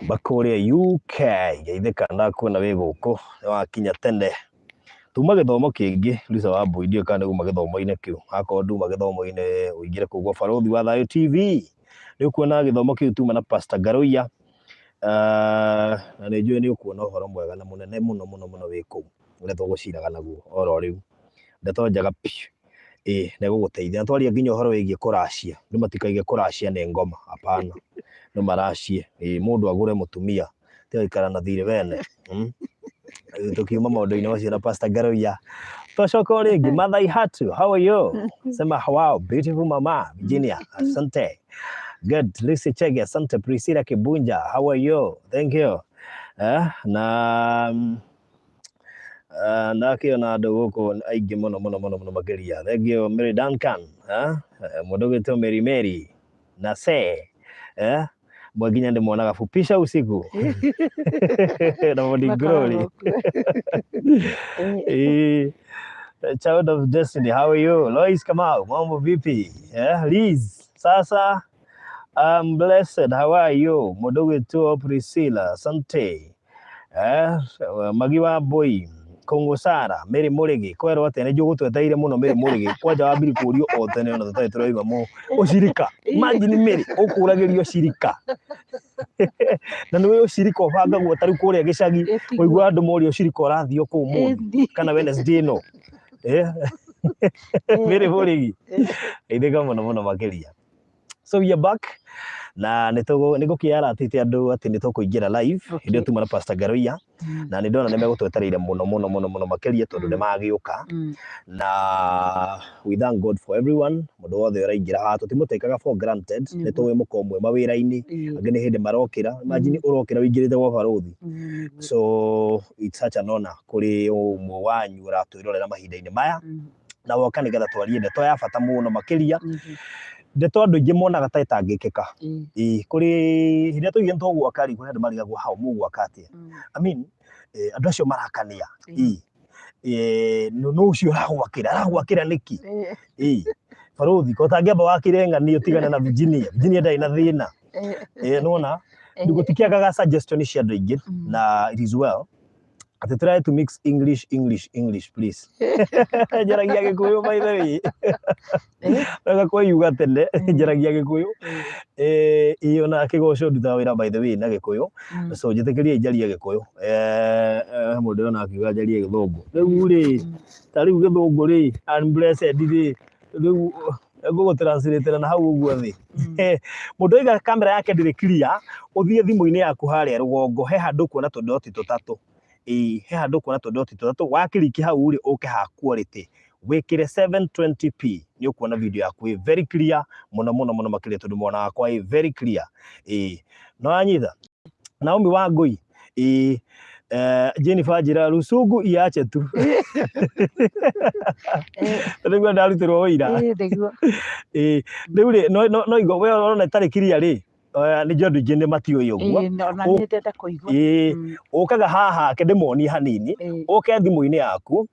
Kũrĩa UK, geithĩka, ndakuona wĩ gũkũ, nĩ wakinya tene. Tuma gĩthomo kĩngĩ, Lisa Wambui, ndiũĩ kana nĩ uma gĩthomo-inĩ kĩu. Akorwo nduma gĩthomo-inĩ, ũingĩre kũu gwa Barũthi wa Thayũ TV. Nĩ ũkuona gĩthomo kĩu tuma na Pastor Ngaruiya. Na nĩ njũĩ nĩ ũkuona ũhoro mwega na mũnene mũno mũno mũno wĩ kũu, ũrĩa tũgũciraga naguo oro rĩu. Ndeto njega biũ. Ĩĩ nĩ ĩgũgũteithia. Na twaria nginya ũhoro wĩgiĩ kũracia, andũ matikaige kũracia nĩ ngoma, hapana. No maracie, ĩĩ mũndũ agũre mũtumia, tiga gũikara na thirĩ wene. Tũkiuma maũndũ-inĩ macio na Pastor Ngaruiya. Twacoka o rĩngĩ, Mathai Hatu, how are you? Sema wow, beautiful mama, Virginia, asante. Good, Lucy Chege, asante. Priscilla Kibunja, how are you? Thank you. Eh, na ndakĩona andũ gũkũ aingĩ mũno mũno mũno mũno makĩria. Thank you Mary Duncan, eh? Mũndũ ũgwĩtwo Mary Mary na se, eh? Mwe nginya ndĩmuonaga fupisha usiku na Morning Glory. Makoragwo kuo. Child of Destiny, how are you? Lois Kamau, mambo vipi? Liz, sasa I'm blessed, how are you? Mũndũ ũgwĩtwo Priscilla, asante. Magi wa Mbui, Kũngũ Sara, Mary Mũrĩgĩ, kwerwo atĩa? Nĩ njũĩ gũtwetereire mũno Mary Mũrĩgĩ. Kwanja wambiri kũrio o tene ona tũtarĩ tũraima mũ ũcirika. Imagine Mary, ũkũragĩrio ũcirika. Na nĩ ũĩ ũcirika ũbangagwo ta rĩu kũrĩa gĩcagi, Ĩtiguo. ũigua andũ morio ũcirika ũrathiĩ kũu mũthĩ kana Wednesday ĩno. Mary Mũrĩgĩ. Geithĩka mũno mũno makĩria. So we are back na nĩ ngũkĩaratĩte andũ atĩ nĩ tũkũingĩra live hĩndĩ ĩyo tuma na Pastor Ngaruiya, na nĩ ndona nĩ megũtwetereire mũno mũno mũno mũno makĩria tondũ nĩ magĩũka, na we thank God for everyone, mũndũ wothe ũraingĩra haha tũtimũtĩkaga for granted. Nĩ tũĩ mũkorwo mwĩ mawĩra-inĩ, angĩ nĩ hĩndĩ marokĩra. Imagine ũrokĩra ũingĩrĩte gwa barũthi. So it's such an honor kũrĩ ũmwe wanyu ũratwĩrorera mahinda-inĩ maya na woka nĩgetha twarie ndeto ya bata mũno makĩria, ndeto andũ aingĩ monaga ta ĩtangĩkĩka. Ĩĩ, kũrĩ hĩndĩ ĩrĩa tũigire nĩtũgwaka rĩ, kũrĩ andũ marigagwo hau mũgwaka atĩa. I mean, andũ acio marakania. Ĩĩ, nũ ũcio ũragwakĩra, aragwakĩra nĩkĩ? Ĩĩ barũthi, ko ũtangĩamba wakĩre ng'ani ũtigane na Virginia. Virginia ndarĩ na thĩna. Ĩĩ, nĩwona gũtikĩagaga suggestion cia andũ aingĩ, na it is well atĩ try to mix English, English, English, please. Njaragia Gĩkũyũ, by the way, wega kwĩyuga tene, njaragia Gĩkũyũ. Ĩĩ, ona kĩgoco ndutaga wĩra, by the way, na Gĩkũyũ, so njĩtĩkĩrie njarie Gĩkũyũ. Mũndũ ndĩrona akiuga njarie Gĩthũngũ. Rĩu rĩ, ta rĩu Gĩthũngũ rĩ, I'm blessed rĩ, rĩu ngũgũ translate na hau ũguo thĩ. Mũndũ oiga kamera yake ndĩrĩ clear, ũthiĩ thimũ-inĩ yaku harĩa rũgongo, he handũ ũkuona tũdoti tũtatũ. Ĩĩ, he handũ ũkuona tũdoti tũtatũ, wakiriki hau rĩ, ũke ha quality, wĩkĩre 720p, nĩ ũkuona video yaku ĩ very clear mũno mũno mũno makĩria, tondũ mwena wakwa ĩ very clear. Ĩĩ, no wanyita Naomi Wangui. Ĩĩ, Jennifer njĩra rucungu iache tu nĩguo ndarutirwo wĩira. Ĩĩ, nĩguo. Ĩĩ, rĩu rĩ, no igo we ũrona ĩtarĩ clear rĩ, nĩ njũĩ andũ aingĩ nĩ matiũĩ ũguo. Ĩĩ, ona niĩ ndenda kũigua. Ĩĩ, ũkaga haha, ke ndĩmuonie hanini. Ũke thimũ-inĩ yaku,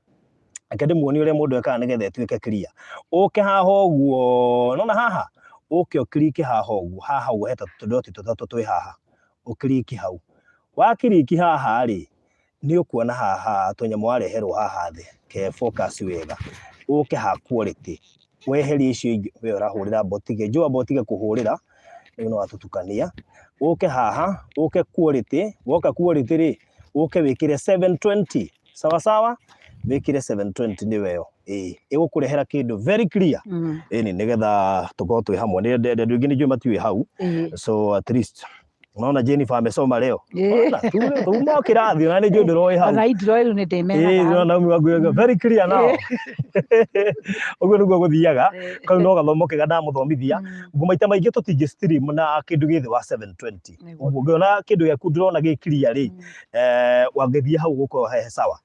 reke ndĩmuonie ũrĩa mũndũ ekaga nĩgetha ĩtuĩke clear. Ũke haha ũguo, nona haha, ũke ũkiriki haha ũguo, haha ũguo he tũdoti tũtatũ twĩ haha, ũkiriki hau. Wakiriki haha rĩ, nĩ ũkuona haha tũnyamũ wareherwo haha thĩ, ke focus wega, ũke ha quality, weherie icio ingĩ. We ũrahũrĩra mbotige, njũa mbotige kũhũrĩra, rĩu nĩ watũtukania. Ũke haha, ũke quality, woka quality rĩ, ũke wĩkĩre 720, sawa sawa, wĩkĩre 720 nĩwe ĩyo. Ĩĩ, ĩgũkũrehera kĩndũ very clear. Ĩni nĩgetha tũkorwo twĩ hamwe. Nĩ andũ aingĩ nĩ njũĩ matiũĩ hau. So at least unaona Jennifer amesoma leo. Ona tuma kĩrathi ona nĩ njũĩ ndũroĩ hau. Ona ndiroĩ, rĩu nĩ ndĩmeraga. Ĩĩ, Naomi Wangui, very clear now. Ũguo nĩguo gũthiaga. Kau no gathomo kega ndamũthomithia. Ũguo maita maingĩ tũtingĩ stream na kĩndũ gĩ thĩ wa 720. Ũguo ũngĩona kĩndũ gĩaku ndĩrona gĩ clear rĩ, wangĩthiĩ hau gũkorwo he sawa.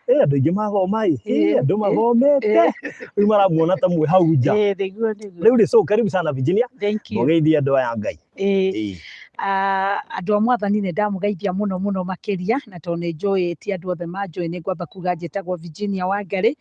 Ĩ andũ aingĩ mathoma ĩ, ĩ andũ mathomete rĩu maramuona ta mwĩ hau nja. Ĩĩ, nĩguo nĩguo. Rĩu rĩ, so karibu sana Virginia. Thank you. Mũgeithie andũ aya Ngai. Ĩĩ. Ĩĩ. Andũ a Mwathani nĩ ndamũgeithia mũno mũno makĩria, na tondũ nĩ njũĩ ti andũ othe manjũĩ, nĩ ngwamba kuga njĩtagwo Virginia Wangari.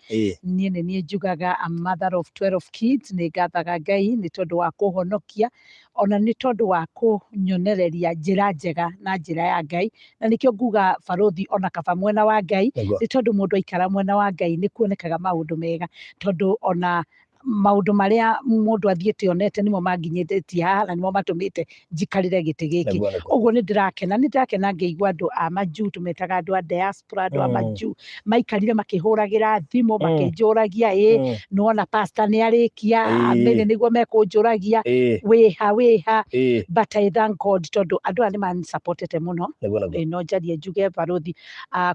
Niĩ nĩ niĩ njugaga a mother of 12 kids. Nĩ ngathaga Ngai nĩ tondũ wa kũhonokia, ona nĩ tondũ wa kũnyonereria njĩra njega na njĩra ya Ngai, na nĩkĩo nguga barũthi ona kaba mwena wa Ngai, nĩ tondũ mũndũ aikara mwena wa Ngai nĩ kuonekaga maũndũ mega, tondũ ona maũndũ marĩa mũndũ athiĩte onete nĩmo manginyĩtie haha na nĩmo matũmĩte njikarĩre gĩtĩ gĩkĩ. Nĩguo, nĩguo. Ũguo nĩ ndĩrakena, nĩ ndĩrakena ngĩigua andũ a majuu, tũmetaga andũ a diaspora, andũ a majuu maikarire makĩhũragĩra thimũ, makĩnjũragia, ĩ nĩwona pastor nĩ arĩkia? Mĩrĩ nĩguo mekũnjũragia, wĩha wĩha? But I thank God tondũ andũ aya nĩ manisupportete mũno. Nĩguo, nĩguo. Ĩ, no njarie njuge barũthi,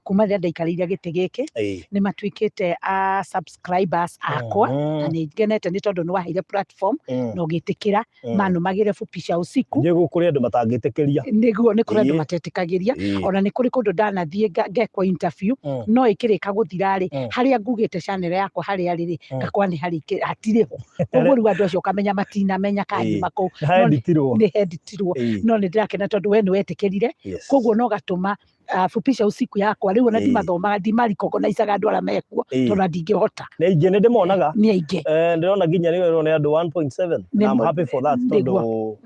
kuma rĩrĩa ndaikarĩire gĩtĩ gĩkĩ, nĩ matuĩkĩte a subscribers akwa, na nĩ ngenete nĩ tondũ nĩ waheire platform na ũgĩtĩkĩra manũmagĩre Fupisha Usiku. Nĩguo, kũrĩ andũ matangĩtĩkĩria. Nĩguo, nĩ kũrĩ andũ matetĩkagĩria. Ona nĩ kũrĩ kũndũ ndanathiĩ ngekwo interview, no ĩkĩrĩka gũthira rĩ, harĩa ngugĩte channel yakwa harĩa rĩ, ngakora nĩ harĩ hatirĩ ho. Koguo rĩu andũ acio ũkamenya matinamenya kanyuma kũu. Nĩ haenditirwo. Nĩ henditirwo. No nĩ ndĩrakena tondũ we nĩ wetĩkĩrire, koguo no gatũma Fupisha Usiku yakwa rĩu ona ndimathomaga, ndimarikogonaicaga andũ arĩa mekuo, tondũ ndingĩhota. Nĩ aingĩ, nĩ ndĩmonaga. Nĩ aingĩ. Ndĩrona nginya nĩ werwo nĩ andũ 1.7 na I'm happy for that, tondũ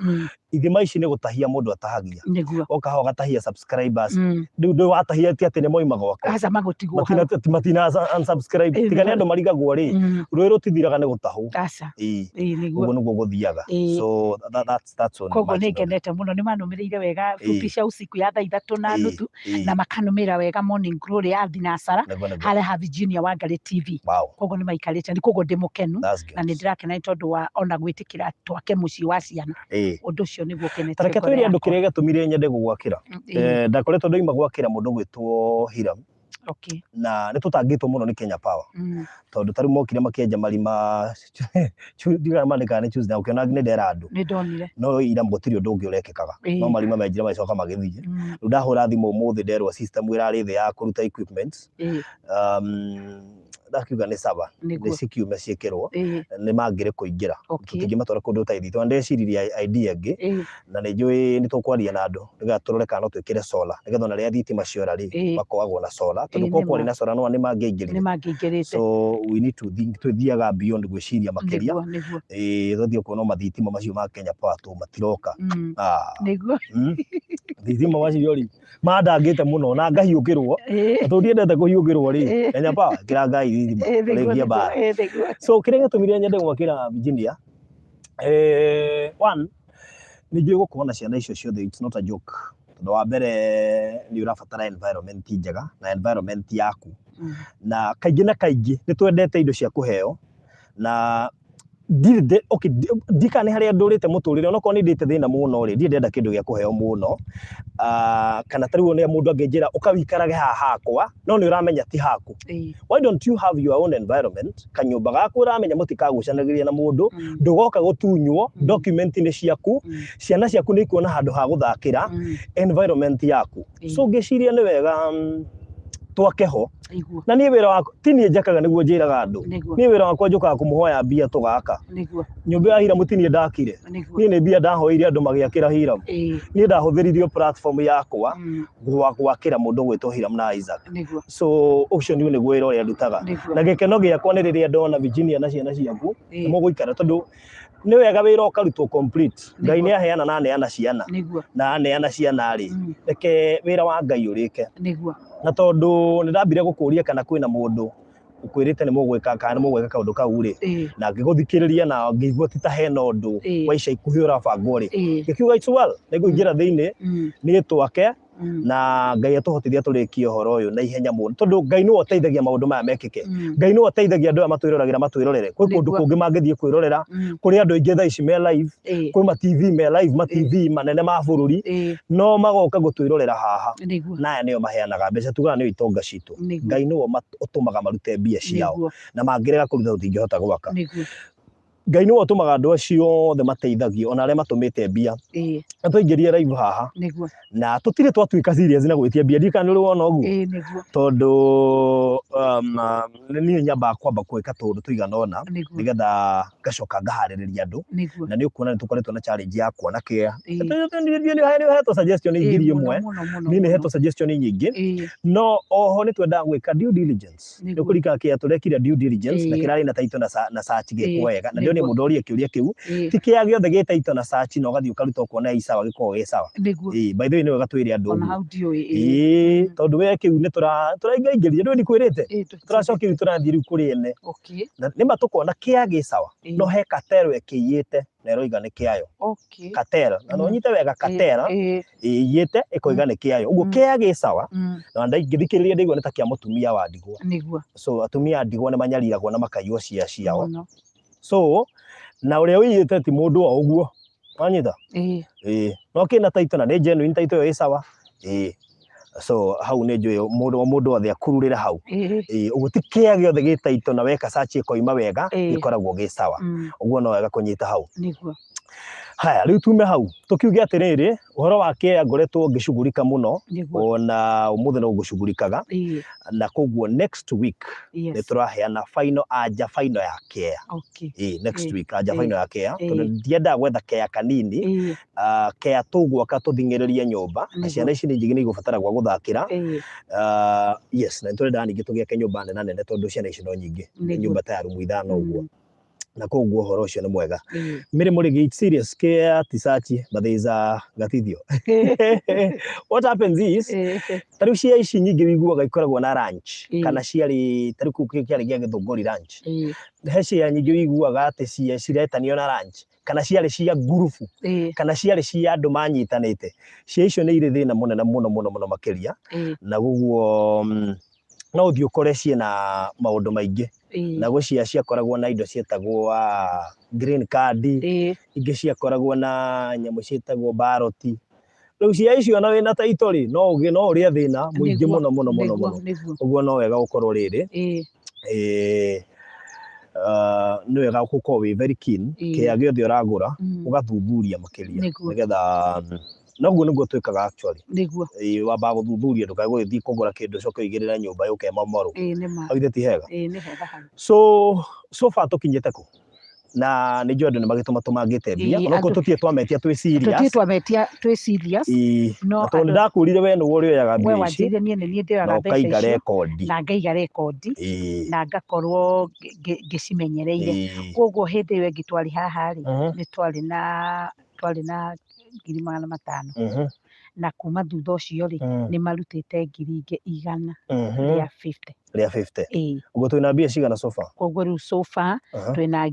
ithima ici nĩ gũtahia mũndũ atahagia. Oka ho agatahia subscribers. Rĩu ndũ watahia ti atĩ nĩ moima gwakwa. Aca, magũtigwo hau. Matina unsubscribe. Tiga nĩ andũ marigagwo rĩ, rũĩ rũtithiraga nĩ gũtahwo. Aca. Ĩĩ. Nĩguo. Ũguo nĩguo gũthiaga. So that's on Koguo much nĩ ngenete mũno, nĩ manũmĩrĩire wega Fupisha Usiku ya thaa 3 na nuthu, na makanũmĩrĩra wega Morning Glory ya thinacara, Nĩguo, nĩguo. harĩa ha Virginia Wangari TV. Koguo nĩ maikarĩte nĩ koguo ndĩ mũkenu. That's good. Na nĩ ndĩrakena nĩ tondũ wa ona gwĩtĩkĩra twake mũciĩ wa ciana. Ũndũ ũcio nĩguo ũkenetie Tareke ngoro twĩre andũ yakwa. kĩrĩa gĩatũmire nyende gũgwakĩra. Ndakoretwo ndoima gwakĩra mũndũ gwĩtwo Hiram, na nĩ tũtangĩtwo mũno nĩ Kenya Power, tondũ tarĩu mokire makĩenja marima, ndigaga mandĩkaga nĩ Tuesday, na ũkĩona nĩ ndera andũ. Nĩ ndonire. No ira gũtirĩ ũndũ ũngĩ ũrekĩkaga, no marima menjire magĩcoka magĩthiĩ. Rĩu ndahũra thimũ ũmũthĩ nderwo system ĩrarĩ thĩ ya kũruta equipment. Ndakiuga nĩ sawa, nĩ cikiume ciĩkĩrwo, nĩ mangĩrĩ kũingĩra, tũtingĩmatwara kũndũ ũtarĩ thitima. Ndeciririe idea ĩngĩ, na nĩ njũĩ nĩ tũkwaria na andũ nĩgetha tũrore kana no twĩkĩre solar, nĩgetha ona rĩrĩa thitima ciora rĩ, makoagwo na solar, tondũ korwo kwarĩ nĩma. na solar no nĩ mangĩaingĩrire. Nĩ mangĩingĩrĩte. So we need to think, twĩthiaga beyond gwĩciria makĩria. Nĩguo, nĩguo. Ĩĩ, tũthiĩ kuona mathitima macio ma Kenya Power tu matiroka. Nĩguo. Thitima macio rĩ mandangĩte mũno na ngahiũkĩrwo, na tondũ ndiendete kũhiũkĩrwo rĩ, Kenya Power kĩra ngai thitima Nĩguo. rĩngie mbara. Nĩguo. So kĩrĩa gĩatũmire nyende gwakĩra Virginia, one, nĩ njũĩ gũkorwo na ciana icio ciothe, it's not a joke, tondũ wa mbere nĩ ũrabatara environment njega na environment yaku, na kaingĩ na kaingĩ nĩ twendete indo cia kũheo, na ndirĩ okay, ndikana nĩ harĩa ndũrĩte mũtũrĩre, onokorwo nĩ ndĩte thĩna mũno rĩ, ndirĩ ndenda kĩndũ gĩa kũheo mũno. Kana ta rĩu nĩ mũndũ angĩnjĩra ũka wĩikarage haha hakwa, no nĩ ũramenya ti haku. Why don't you have your own environment, kanyũmba gaku ũramenya mũtikagucanagĩria na mũndũ, ndũgoka gũtunywo, document nĩ ciaku, ciana ciaku nĩ ikuona handũ ha gũthakĩra, environment yaku. So ngĩciria nĩ wega twake ho. Na niĩ wĩra wakwa ti niĩ njakaga, nĩguo njĩraga andũ. Niĩ wĩra wakwa njũkaga kũmũhoya mbia tũgaka nyũmba ya Hiramu, ti niĩ ndakire. Niĩ nĩ mbia ndahoire andũ magĩakĩra Hiramu. Niĩ ndahũthĩririo platform yakwa gwakĩra mũndũ gwĩtwo Hiram na Isaac. So ũcio nĩguo nĩguo wĩra ũrĩa ndutaga. Na gĩkeno gĩakwa nĩ rĩrĩa ndona Virginia na ciana ciaku nĩ mũgũikara, tondũ nĩ wega wĩra ũkarutwo complete. Ngai nĩ aheana na aneana ciana, na aneana ciana rĩ, reke wĩra wa Ngai ũrĩke. Na tondũ nĩ ndambire gũkũria kana kwĩna mũndũ ũkwĩrĩte nĩ mũgwĩka kana nĩ mũgwĩka kaũndũ kau rĩ, na ngĩgũthikĩrĩria na ngĩigua ti ta hena ũndũ wa ica ikuhĩ ũrabangwo rĩ, ngĩkiuga it's well, nĩ ngũingĩra thĩinĩ niĩ twake, na Ngai atũhotithia tũrĩkie ũhoro ũyũ na ihenya mũno, tondũ Ngai nĩwe ũteithagia maũndũ maya mekĩke. Ngai nĩwe ũteithagia andũ aya matwĩroragĩra matwĩrorere. Kwĩ kũndũ kũngĩ mangĩthiĩ kwĩrorera, kũrĩ andũ aingĩ thaa ici me live, kwĩ ma TV me live, ma TV manene ma bũrũri, no magoka gũtwĩrorera haha. Na aya nĩo maheanaga mbeca, tugaga nĩo itonga citũ. Ngai nĩwe ũtũmaga marute mbia ciao, na mangĩrega kũruta tũtingĩhota gwaka. Ngai nĩwe ũtũmaga andũ acio othe mateithagio ona arĩa matũmĩte mbia. Na twaingĩrire live haha na tũtirĩ twatuĩka serious na gwĩtia mbia, ndiũĩ kana nĩ ũrĩ wona ũguo. Ĩĩ, nĩguo. Tondũ niĩ nyambaga kwamba gwĩka tũũndũ tũigana ũna nĩgetha ngacoka ngaharĩrĩria andũ. Na nĩ ũkuona nĩ tũkoretwo na challenge ya kuona kĩa. Nĩ ũhetwo suggestion ngiri ĩmwe, niĩ nĩ hetwo suggestion nyingĩ, no oho nĩ twendaga gwĩka due diligence. Nĩ ũkũririkana kĩrĩa tũrekire due diligence na kĩrarĩ na title na search gĩkwo wega, na ndĩronire mũndũ oria kĩũria kĩu, ti kĩrĩa gĩothe gĩ title na search na ũgathiĩ ũkaruta ũkona ĩ sawa gĩkoragwo gĩ sawa. Ĩĩ, by the way nĩ wega twĩre andũ Ona ũguo. hau ndiũĩ. Ĩĩ, tondũ we kĩu nĩ tũraingaingĩria, ndũĩ ndikwĩrĩte? Tũracokia rĩu tũrathiĩ rĩu kũrĩ ene. Na nĩma tũkona kĩa gĩ sawa, no he katero ĩkĩiyĩte na ĩroiga nĩ kĩayo. Katero, na ũnyite wega, katera ĩiyĩte ĩkoiga nĩ kĩayo. Ũguo kĩa gĩ sawa, na ngĩthikĩrĩria ndaigua nĩ ta kĩa mũtumia wa ndigwa. So atumia a ndigwa nĩ manyariragwo na makaiywo cia ciao. So na ũrĩa ũiyĩte ti mũndũ o ũguo. Wanyita? Ĩĩ. No kĩna title na nĩ genuine title ĩyo ĩ sawa. Ĩĩ. So hau nĩ njũĩ mũndũ o mũndũ othe akururĩre hau. Ĩĩ, ũguo ti kĩa gĩothe gĩ title na weka search ĩkoima wega gĩkoragwo gĩ sawa. Ũguo no wega kũnyita hau. Haya, rĩu tume hau tũkiuge atĩrĩrĩ, ũhoro wa kĩa ngoretwo ngĩcugurika mũno, ona ũmũthĩ no ngũcugurikaga, na koguo next week nĩ tũraheana final anja final ya kea. Ĩĩ, next week anja final ya kea, tondũ ndiendaga gwetha kea kanini, kea tũgwaka tũthing'ĩrĩrie nyũmba, na ciana ici nĩ nyingĩ nĩ igũbatara gwa gũthakĩra. Yes, na nĩ tũrendaga ningĩ tũgĩake nyũmba nene nene, tondũ ciana ici no nyingĩ, nyũmba ta ya rumu 5 ũguo. Na koguo ũhoro ũcio nĩ mwega. Mĩrĩ mũrĩgi, it's serious, kea ti search, but there is a gatithio. What happens is, ta rĩu cia ici nyingĩ wĩiguaga ikoragwo na ranch, kana ciarĩ ta rĩu kũu kĩarĩ gĩa Gĩthũngũri ranch. He cia nyingĩ wĩiguaga atĩ ciretanio na ranch, kana ciarĩ cia ngurubu, kana ciarĩ cia andũ manyitanĩte. Cia icio nĩ irĩ thĩna mũnene mũno mũno mũno makĩria, na koguo no ũthiĩ ũkore ciĩna maũndũ maingĩ. Na gwĩ cia ciakoragwo na indo ciĩtagwo green card, ingĩ ciakoragwo na nyamũ ciĩtagwo ballot. Rĩu cia icio ona wĩna title rĩ, no ũgĩe no ũrĩe thĩna mũingĩ mũno mũno mũno mũno. Ũguo no wega gũkorwo rĩrĩ, nĩ wega gũkorwo wĩ very keen, kĩrĩa gĩothe ũragũra ũgathuthuria makĩria, nĩgetha noguo nĩguo twĩkaga actually. Wambaga gũthuthuria, ndũkae gũgĩthiĩ kũgũra kĩndũ ũcoke ũigĩrĩre nyũmba yũke ĩmomorwo. Hau ithe ti hega? Ĩĩ, nĩ hega hau. So far tũkinyĩte kũ? Na nĩ njũĩ andũ nĩ magĩtũmatũmangĩte mbia, onokorwo tũtirĩ twametia twĩ serious. Tũtirĩ twametia twĩ serious. No na tondũ nĩndakwĩrire we nĩwe ũrĩoyaga we mbia ici, wanjĩrire niĩ nĩ niĩ ndĩoyaga na mbeca ũkaiga icio, rekondi. Na ngaiga rekondi, na ngakorwo ngĩcimenyereire. Koguo hĩndĩ ĩyo ĩngĩ twarĩ haha rĩ, nĩ twarĩ na 500,000. Na kuma thutha ũcio rĩ, nĩ marutĩte ngiri ingĩ igana rĩa 50. Rĩa 50. Ĩĩ. Ũguo twĩna mbia cigana so far? Koguo rĩu so far, twĩna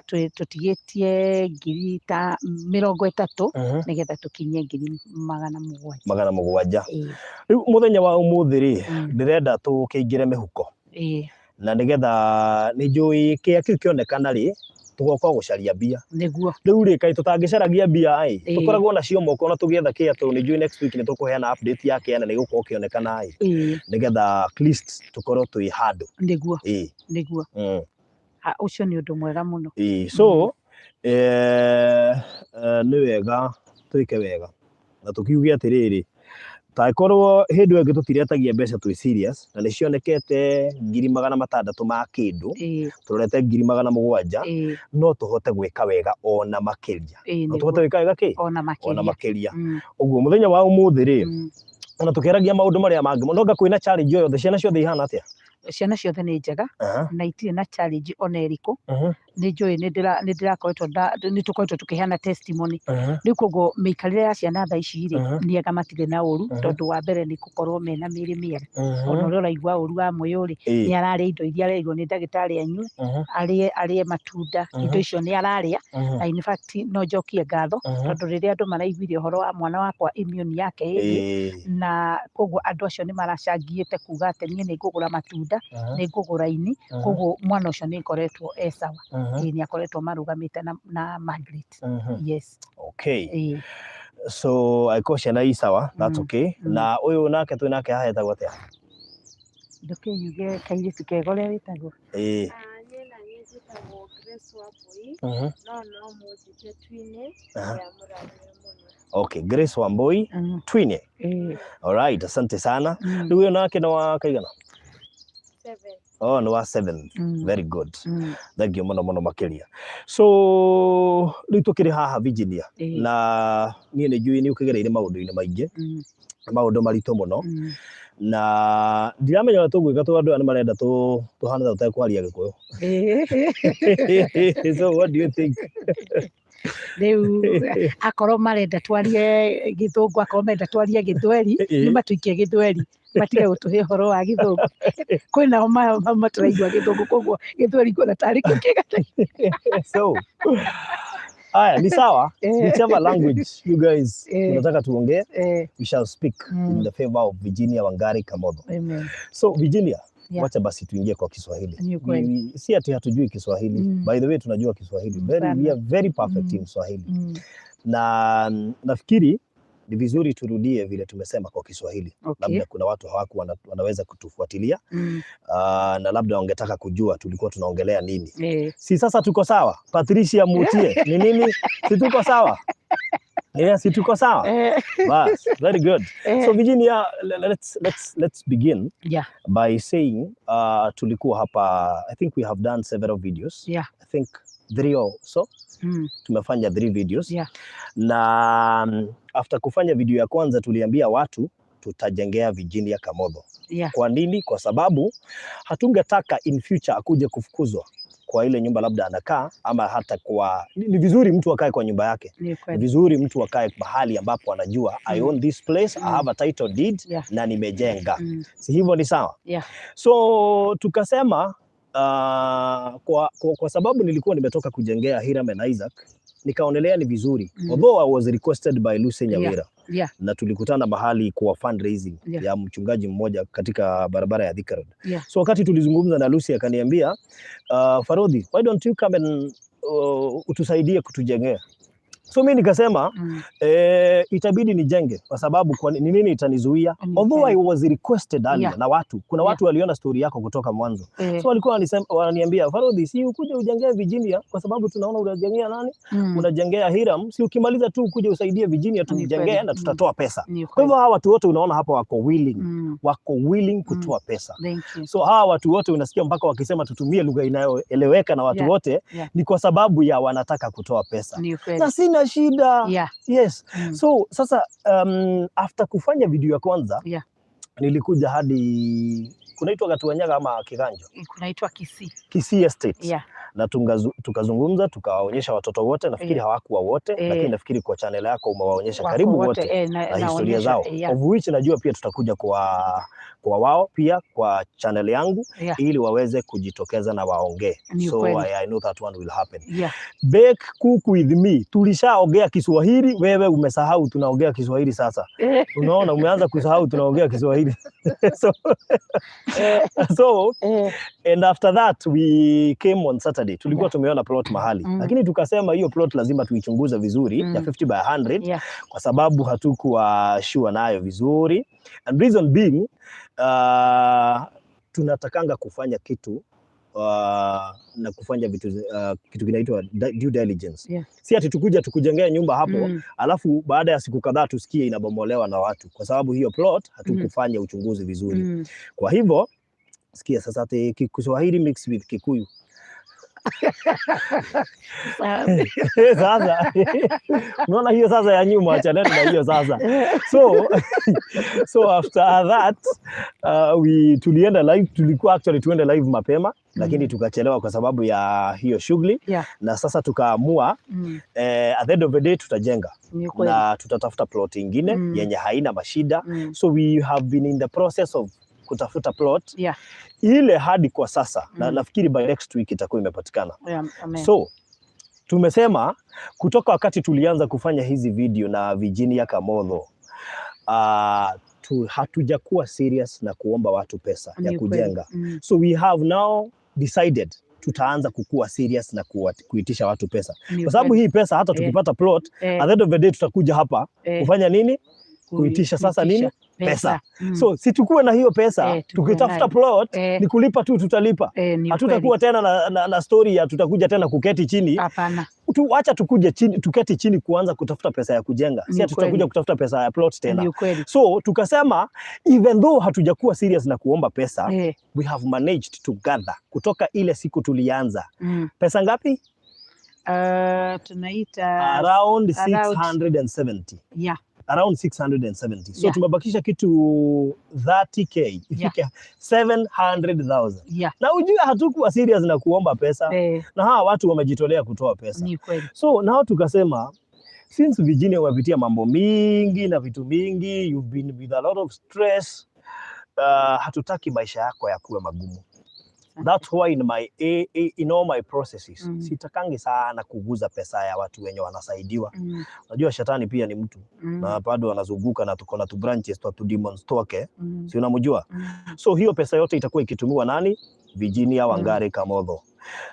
tũtigĩtie ngiri ta 30, nĩgetha tũkinyie 700,000. 700. Ĩĩ. Rĩu mũthenya wa ũmũthĩ rĩ, ndĩrenda tũkĩingĩre mĩhuko. Na nĩgetha nĩ njũĩ kĩrĩa kĩu kĩonekana rĩ, tũgoka gũcaria mbia. Rĩu rĩ, kaĩ tũtangĩcaragia mbia ĩ, tũkoragwo nacio moko na tũgĩetha kĩa, tondũ nĩ njũĩ next week nĩ tũkũheana update ya kĩa na nĩ gũkorwo kĩonekana ĩ. Nĩgetha at least tũkorwo twĩ handũ. Ũcio nĩ ũndũ mwega mũno. So, nĩ wega twĩke wega. Na tũkiuge atĩrĩrĩ, tangĩkorwo hĩndĩ ĩyo ĩngĩ tũtiretagia mbeca twĩ serious, na nĩ cionekete 600,000 ma kĩndũ, tũrorete 700,000, no tũhote gwĩka wega ona makĩria. No tũhote gwĩka wega kĩ? Ona makĩria. Ona makĩria. Ũguo mũthenya wa ũmũthĩ rĩ, ona tũkĩaragia maũndũ marĩa mangĩ, no anga kwĩna challenge o yothe, ciana ciothe ihana atĩa? Ciana ciothe nĩ njega, na itirĩ na challenge ona ĩrĩkũ. Nĩ njũĩ nĩ ndĩrakoretwo nĩ tũkoretwo tũkĩheana testimony. Rĩu koguo mĩikarĩre ya ciana thaa ici rĩ, nĩ ega, matirĩ na ũru, tondũ wa mbere nĩ gũkorwo mena mĩĩrĩ mĩega. Ona ũrĩa ũraigua ũru wa mwĩyũ rĩ, nĩ ararĩa indo iria arerirwo nĩ ndagĩtarĩ anyue, arĩe matunda, indo icio nĩ ararĩa. Na in fact no njokie ngatho, tondũ rĩrĩa andũ maraiguire ũhoro wa mwana wakwa immune yake ĩ thĩ, na koguo andũ acio nĩ maracangĩte kuga atĩ niĩ nĩ ngũgũra matunda, nĩ ngũgũra ini, koguo mwana ũcio nĩ ngoretwo e sawa. Ĩĩ, nĩ akoretwo marũgamĩte na Margaret. Yes. Ĩĩ. So angĩkorwo ciana i sawa, that's okay. Na ũyũ nake twĩ nake haha etagwo atĩa? Ndũkĩnyuge kairĩtu kega ũrĩa wĩtagwo. Ĩĩ. Niĩ na niĩ njĩtagwo Grace. Grace Wambui, no mũnjĩte Twine. Aha. Ũrĩa mũrathime mũno. Okay, Grace Wambui Twine. All right, asante sana. Rĩu ũyũ nake nĩ wa kaigana? 7. Oh, nĩ wa 7. Very good. Thank you mũno mũno makĩria. So rĩu tũkĩrĩ haha, Virginia, na niĩ nĩ njũĩ nĩ ũkĩgereire maũndũ-inĩ maingĩ, maũndũ maritũ mũno, na ndiramenya ũrĩa tũgwĩka tondũ andũ aya nĩ marenda tũhane ta tũtekwaria Gĩkũyũ. So what do you think? Rĩu akorwo marenda twarie Gĩthũngũ, akorwo marenda twarie Gĩthweri, nĩ matũikie Gĩthweri, matige gũtũhe ũhoro wa Gĩthũngũ. Kwĩnao matũraigua Gĩthũngũ, koguo Gĩthweri nguona tarĩ kĩo kĩega. So haya ni sawa, whichever language you guys unataka tuongee, we shall speak in the favor of Virginia Wangari Kamotho. Amen. So Virginia, Yeah. wacha basi tuingie kwa Kiswahili. Ni ukweli. Si ati hatujui Kiswahili. By the way, tunajua Kiswahili very, Sana. we are very perfect in Swahili. Na nafikiri ni vizuri turudie vile tumesema kwa Kiswahili. Labda kuna watu hawaku wanaweza kutufuatilia, na labda wangetaka kujua tulikuwa tunaongelea nini. Si sasa tuko sawa? Patricia Mutie, ni nini? Si tuko sawa? Yeah, si tuko sawa? Eh. Bas, very good. So Virginia, let's begin by saying tulikuwa hapa, I think we have done several videos. I think three or so. Tumefanya three videos. Na after kufanya video ya kwanza tuliambia watu tutajengea Virginia Kamotho. Kwa nini? Kwa sababu hatungetaka in future akuje kufukuzwa kwa ile nyumba labda anakaa, ama hata kwa ni vizuri mtu akae kwa nyumba yake. Ni Ni kweli. vizuri mtu akae mahali ambapo anajua, I own this place, I have a title deed na nimejenga. Si hivyo ni sawa? Yeah. So tukasema kwa sababu nilikuwa nimetoka kujengea Hiram and Isaac, nikaonelea ni vizuri, although I was requested by Lucy Nyawira, na tulikutana mahali kwa fundraising ya mchungaji mmoja katika barabara ya Thika Road. So wakati tulizungumza na Lucy akaniambia, "Farodhi, why don't you come and utusaidie kutujengea?" So mi nikasema, itabidi nijenge kwa sababu kwa ni nini itanizuia? Although I was requested earlier na watu, kuna watu waliona story yako kutoka mwanzo. So walikuwa wananiambia, "Farodhi, si ukuje ujengee Virginia kwa sababu tunaona unajengea nani? Unajengea Hiram, si ukimaliza tu ukuje usaidie Virginia tumjengee na tutatoa pesa." Kwa hivyo hawa watu wote unaona hapa wako willing, wako willing kutoa pesa. Thank you. So hawa watu wote unasikia mpaka wakisema tutumie lugha inayoeleweka na watu wote, ni kwa sababu ya wanataka kutoa pesa. Ni kweli. Na sina shida. Yes. So sasa after kufanya video ya kwanza, nilikuja hadi kunaitwa Gatuanyaga ama Kiganjo? Kunaitwa Kisii. Kisii Estate. Na tukazungumza, tukawaonyesha watoto wote, nafikiri hawakuwa wote, lakini nafikiri kwa channel yako umewaonyesha Wako karibu wote wote, na historia naonyesha, zao, of which najua pia tutakuja kwa wao pia kwa channel yangu ili waweze kujitokeza na waongee. Ni So kweli. I know that one will happen. Bake kuku with me, tulishaongea Kiswahili, wewe umesahau tunaongea Kiswahili sasa. Unaona, umeanza kusahau tunaongea Kiswahili. So and after that we came on Saturday. Tulikuwa tumeona plot mahali, lakini tukasema hiyo plot lazima tuichunguze vizuri, ya 50 by 100, kwa sababu hatukuwa sure nayo vizuri, and reason being, tunatakanga kufanya kitu na kufanya vitu, kitu kinaitwa due diligence. Si ati tukuja tukujengea nyumba hapo, alafu baada ya siku kadhaa tusikie inabomolewa na watu kwa sababu hiyo plot hatukufanya uchunguzi vizuri. Kwa hivyo sikia sasa ati Kiswahili mixed with Kikuyu. Sawa. Sasa unaona hiyo sasa ya nyuma, achaneni na hiyo sasa. So after that, we tulienda live, tulikuwa actually tuende live mapema, lakini tukachelewa kwa sababu ya hiyo shughuli, na sasa tukaamua, at the end of the day tutajenga Ni kweli. Na tutatafuta plot ingine yenye haina mashida. So we have been in the process of kutafuta plot ile hadi kwa sasa, na nafikiri by next week itakuwa imepatikana. Yeah. Amen. So tumesema kutoka wakati tulianza kufanya hizi video na Virginia Kamotho, hatujakuwa serious na kuomba watu pesa ya Ni kweli. kujenga. So we have now decided tutaanza kukuwa serious na kuitisha watu pesa, Ni kwa sababu kweli. hii pesa hata tukipata plot, at the end of the day tutakuja hapa kufanya nini? Kuitisha sasa nini? Kuitisha Pesa. So si tukuwe na hiyo pesa, Tukuwe tukitafuta nayo. Plot Eh. ni kulipa tu tutalipa. Ni Hatutakuwa kweli. Tena na story ya tutakuja tena kuketi chini. Hapana. Acha tukuje chini, tuketi chini kuanza kutafuta pesa ya kujenga, Ni si tutakuja ukweli. Kutafuta pesa ya plot tena. Ni ukweli. So tukasema even though hatujakuwa serious na kuomba pesa, we have managed to gather kutoka ile siku tulianza pesa ngapi? Tunaita Around around 670. Around 670. So tumebakisha kitu 30K ifike 700,000. Na ujue hatukuwa serious na kuomba pesa na hawa watu wamejitolea kutoa pesa. Ni kweli. So nao tukasema since Virginia umepitia mambo mingi na vitu mingi, you've been with a lot of stress, hatutaki maisha yako yakuwe magumu. That's why in all my processes sitakangi sana kuguza pesa ya watu wenye wanasaidiwa. Unajua shetani pia ni mtu na bado anazunguka na tuko na tu branches tu demons twake, si unamjua? Mm. So hiyo pesa yote itakuwa ikitumiwa nani? Virginia Wangari Kamotho,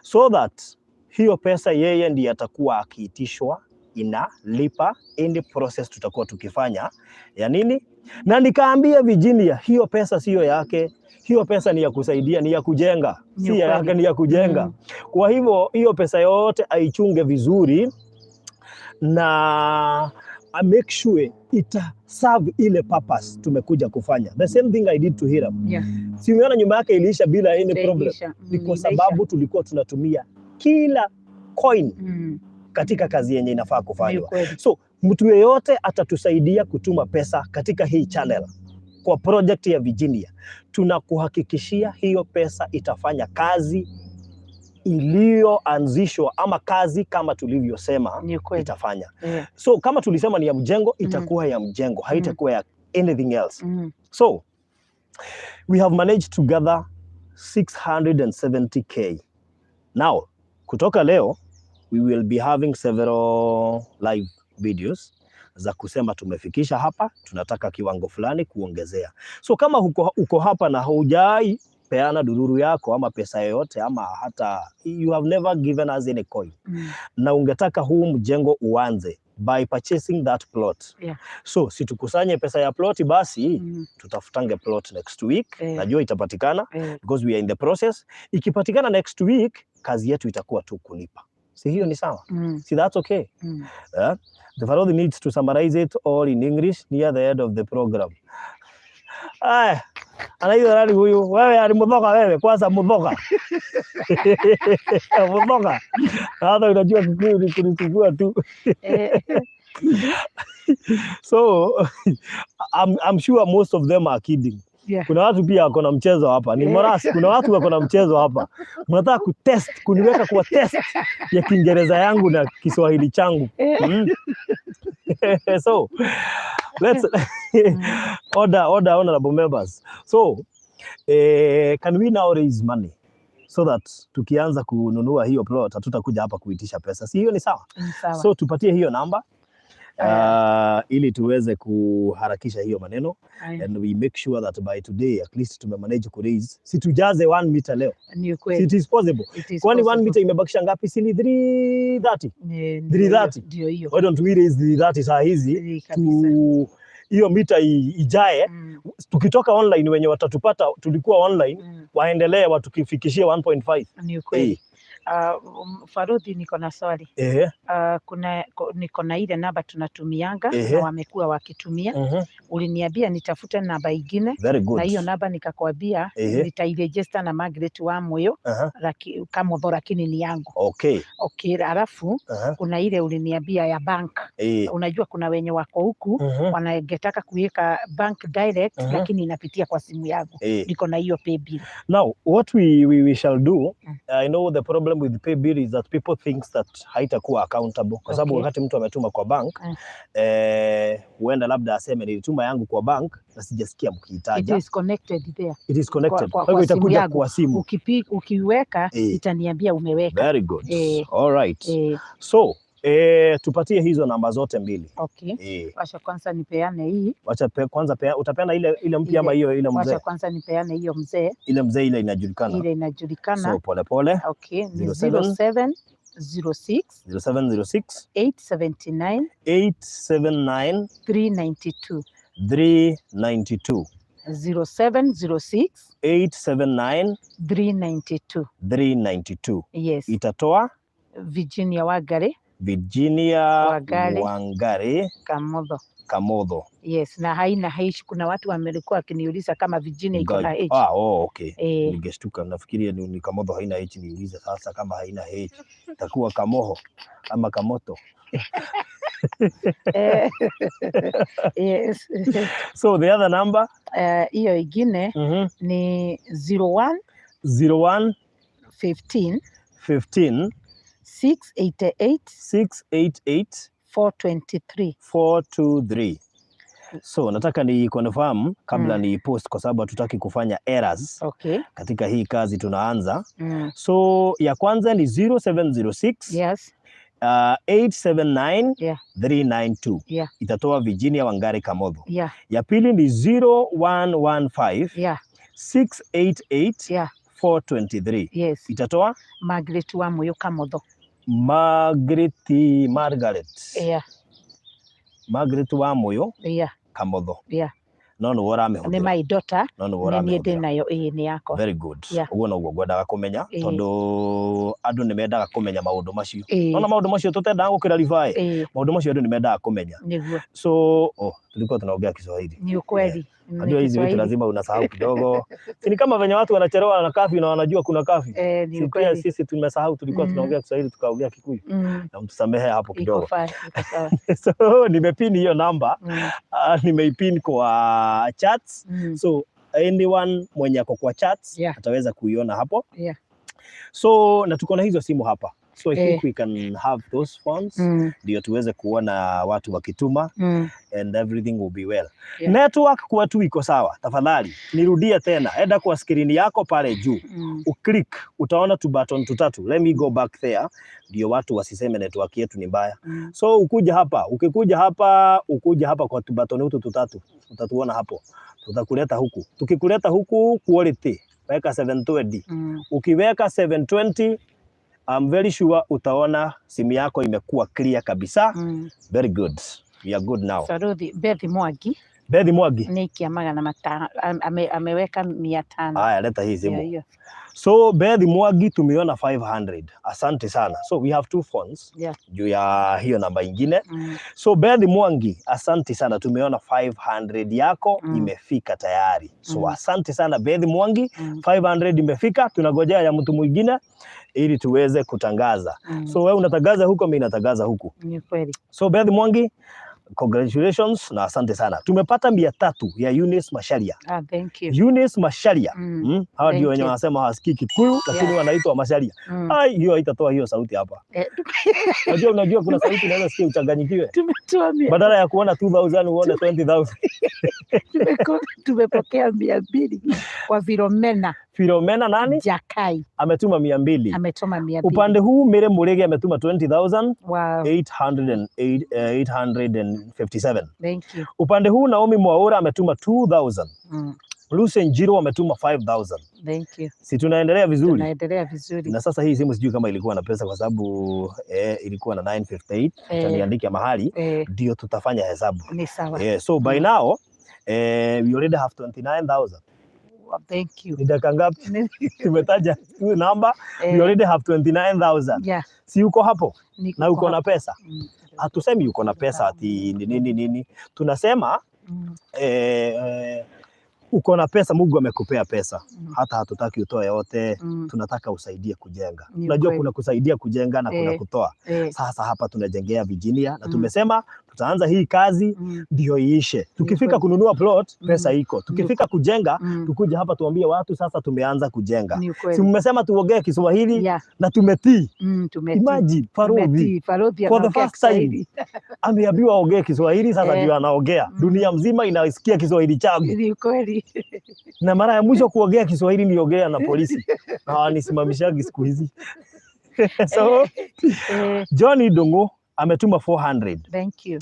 so that hiyo pesa yeye ndiye atakuwa akiitishwa inalipa any process tutakuwa tukifanya ya nini. Na nikaambia Virginia hiyo pesa siyo yake, hiyo pesa ni ya kusaidia, ni ya kujenga, Ni si ya ukweli. Yake, ni ya kujenga. Kwa hivyo hiyo pesa yote aichunge vizuri na I make sure ita serve ile purpose tumekuja kufanya. The same thing I did to Hiram. Si umeona nyumba yake iliisha bila any problem? Itaisha. Ni kwa iliisha. Sababu tulikuwa tunatumia kila coin katika kazi yenye inafaa Ni kufanywa. ukweli. So mtu yeyote atatusaidia kutuma pesa katika hii channel kwa project ya Virginia, tunakuhakikishia hiyo pesa itafanya kazi iliyoanzishwa ama kazi kama tulivyosema Ni ukweli. itafanya. So kama tulisema ni ya mjengo, itakuwa ya mjengo, haitakuwa ya anything else. So we have managed to gather 670K. Now, kutoka leo we will be having several live videos za kusema tumefikisha hapa, tunataka kiwango fulani kuongezea. So kama uko hapa na hujai peana dururu yako ama pesa yoyote ama hata you have never given us any coin na ungetaka huu mjengo uanze by purchasing that plot. So si tukusanye pesa ya plot basi, tutafutange plot next week. Najua itapatikana because we are in the process. Ikipatikana next week, kazi yetu itakuwa tu kulipa. Si hiyo ni sawa? Mm. Si that's okay? Mm. Yeah? The Farodhi needs to summarize it all in English near the end of the program. Aya, anaitwa nani huyu? Wewe ali Muthoga wewe, kwanza Muthoga. Muthoga. Hata unajua Kikuyu ni kunisumbua tu. So I'm sure most of them are kidding. Kuna watu pia wako na mchezo hapa. Ni Moras, kuna watu wako na mchezo hapa. Mnataka kutest, kuniweka kwa test ya Kiingereza yangu na Kiswahili changu. So let's order, order, honorable members. So can we now raise money so that tukianza kununua hiyo plot hatutakuja hapa kuitisha pesa? Si hiyo ni sawa? Ni sawa. So tupatie hiyo namba ili tuweze kuharakisha hiyo maneno Haya. And we make sure that by today at least tumemanage ku raise, si tujaze 1 meter leo? Ni Si ukweli. it is possible? It is Kwani 1 possible. Meter imebakisha ngapi? Si ni 330? Ndio hiyo, 330. ndio hiyo. Why don't we raise 330 saa hizi Kabisa. tu hiyo mita ijae tukitoka online, wenye watatupata tulikuwa online waendelee watukifikishie 1.5. Ni ukweli. Farodhi, niko na swali. Niko na ile namba tunatumianga na wamekuwa wakitumia. Uliniambia nitafute namba ingine Very good. Na hiyo namba nikakwambia nitairegister na Margaret wa Moyo Kamotho, lakini ni yangu. Okay, alafu kuna ile uliniambia ya bank. Unajua kuna wenye wako huku wangetaka kuweka bank direct lakini inapitia kwa simu yangu. Niko na hiyo paybill. Now, what we shall do, I know the problem with pay bill is that people think that haitakuwa accountable kwa sababu wakati mtu ametuma kwa bank huenda labda aseme nilituma yangu kwa bank na sijasikia It mkiitaja. Is connected there. It is connected. Kwa Kwa hivyo simu itakuja yangu. kwa simu. Ukiweka itaniambia umeweka. Very good. All right. So, tupatie hizo namba zote mbili. Okay. Wacha kwanza nipeane hii. Wacha kwanza utapeana ile mpya ama hiyo ile mzee? Wacha kwanza nipeane hiyo mzee. Ile mzee ile inajulikana. Ile inajulikana. So pole pole. Okay, ni 07 0706 0706 879 879 392. 392. 0706 879 392. 392. Yes. Itatoa Virginia Wangari. Virginia Wangari. Wangari Kamotho. Kamotho. Yes, na haina H. Kuna watu wamelikuwa wakiniuliza kama Virginia iko na H. Ah, oh, okay. Eh, Ningeshtuka nafikiria ni Kamotho haina H, niulize sasa kama haina H takuwa Kamoho ama Kamoto. Yes. So the other number? Hiyo ingine ni 01 01 15 15 688 688 423. 423. So nataka ni confirm kabla ni post kwa sababu hatutaki kufanya errors katika hii kazi tunaanza. So ya kwanza ni 0706 879 392. Itatoa Virginia Wangari Kamotho. Ya pili ni 0115 688 423. Itatoa Margaret Wamuyu Kamotho. Margaret Margaret. Margaret Wamuyu Kamotho. No nĩwe Nĩ ũramĩhũthĩra. My daughter. No nĩwe Nĩ niĩ ndĩ ũramĩhũthĩra. Nayo, ĩĩ, nĩ yakwa. Very good. Yeah. Ũguo noguo ngwendaga kũmenya tondũ andũ nĩ mendaga kũmenya maũndũ macio. Nona maũndũ macio tũtendaga gũkĩra ribaĩ. Maũndũ macio andũ nĩ mendaga kũmenya. Nĩguo. So, oh, tulikuwa tunaongea Kiswahili. Ni ukweli. Ni Najua hizi vitu Kiswahili. lazima unasahau kidogo. Si ni kama venye watu wanachelewa na curfew na wanajua kuna curfew. Eh, ni Si pia ukweli. sisi tumesahau tulikuwa tunaongea Kiswahili tukaongea Kikuyu. Na mtusamehe hapo Iko kidogo. Fine, iko sawa. So nimepin hiyo namba, nimeipin kwa chats. So anyone mwenye ako kwa chats ataweza kuiona hapo. So na tuko na hizo simu hapa. So I think we can have those phones ndio tuweze kuona watu wakituma and everything will be well. Network kwetu iko sawa. Tafadhali nirudie tena, enda kwa skrini yako pale juu uclick, utaona tu button tutatu. Let me go back there ndio watu wasiseme network yetu ni mbaya. So ukuja hapa, ukikuja hapa, ukuja hapa kwa tu button hutu tutatu, utatuona hapo, tutakuleta huku. Tukikuleta huku, quality weka 720. Ukiweka 720, I'm very sure utaona simu yako imekuwa clear kabisa. Very good. We are good now. Saruthi Beth Mwangi. Bethi Mwangi. Nĩ ikia 500, ameweka 500. Haya, leta hii Hiyo simu. hiyo. So Bethi Mwangi tumeona 500. Asante sana. So we have two phones juu ya hiyo namba ingine. So Bethi Mwangi, asante sana, tumeona 500 yako imefika tayari. So asante sana Bethi Mwangi, 500 imefika, tunagojea ya mtu mwingine ili tuweze kutangaza. So wewe unatangaza huko, mimi natangaza huku. Ni kweli. So Beth Mwangi, congratulations na asante sana. Tumepata 300 ya Eunice Masharia. Ah, thank you. Eunice Masharia. Hawa ndio Thank wenye you. wanasema hawasikii Kikuyu lakini wanaitwa Masharia. Ai, hiyo haitatoa hiyo sauti hapa. Unajua kuna sauti unaweza sikia uchanganyikiwe. Tumetoa mia, Badala ya kuona 2000 uone 20,000. Tumepokea 200 kwa Filomena. Filomena nani? Jakai. Ametuma 200. Ametuma 200. Upande huu Mire Murege ametuma 20,808 857. Thank you. Upande huu Naomi Mwaura ametuma 2000. Lucy Njiro ametuma 5000. Thank you. Si tunaendelea vizuri? Tunaendelea vizuri. Na sasa hii simu sijui kama ilikuwa na pesa kwa sababu ilikuwa na 958. Utaniandikia mahali ndio tutafanya hesabu. Ni sawa. So by now we already have 29,000. Well, thank you. Ni dakika ngapi? Tumetaja hiyo namba, we already have 29,000. Si uko hapo Niko na uko na hapo. pesa? Hatusemi uko na pesa ati ni nini nini. Tunasema uko na pesa, Mungu amekupea pesa. Hata hatutaki utoe yote, tunataka usaidie kujenga. Ni Unajua kweli. kuna kusaidia kujenga na kuna kutoa. Sasa hapa tunajengea Virginia na tumesema tutaanza hii kazi ndio iishe. Tukifika kununua plot, pesa iko. Tukifika kujenga, tukuja hapa tuambie watu sasa tumeanza kujenga. Ni Si ukweli. mmesema tuongee Kiswahili na tumetii. Tumetii. Imagine Farodhi Tumetii. Farodhi for the anaongea first time Kiswahili. ameambiwa aongee Kiswahili, sasa ndio anaongea. Dunia mzima inasikia Kiswahili changu. Ni ukweli. Na mara ya mwisho kuongea Kiswahili niliongea na polisi na hawanisimamishagi siku hizi. So Johnny Dongo ametuma 400. Thank you.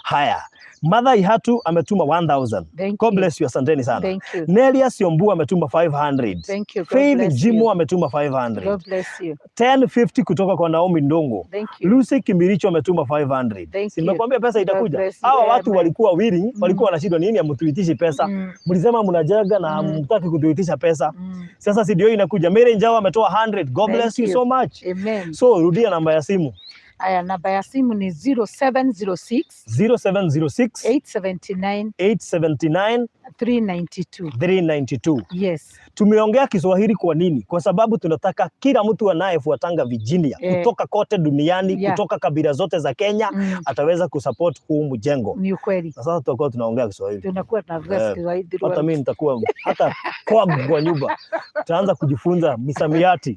Haya, Mother Ihatu ametuma 1000. Thank God you. bless you, asanteni sana. Thank you. Nelia Siombua ametuma 500. Thank you. God Faith bless Jimo you. ametuma 500. God bless you. 1050 kutoka kwa Naomi Ndongo. Thank you. Lucy Kimiricho ametuma 500. Thank Si you. nimekuambia pesa God itakuja. bless you. Hawa watu Amen. walikuwa willing, walikuwa wanashindwa nini hamtuitishi pesa. Mlisema mnajenga na hamtaki kutuitisha pesa. Sasa si ndio inakuja. Mary Njau ametoa 100. God Thank bless you you. so much. Amen. So rudia namba ya simu. Aya, namba ya simu ni 0706 0706 879 879 392. 392. Yes. Tumeongea Kiswahili kwa nini? Kwa sababu tunataka kila mtu anayefuatanga Virginia kutoka kote duniani, kutoka kabila zote za Kenya ataweza kusupport huu mjengo. Ni ukweli. Na sasa tutakuwa tunaongea Kiswahili. Tunakuwa tunaongea Kiswahili Hata throughout. mimi nitakuwa hata kwangu kwa nyumba tutaanza kujifunza misamiati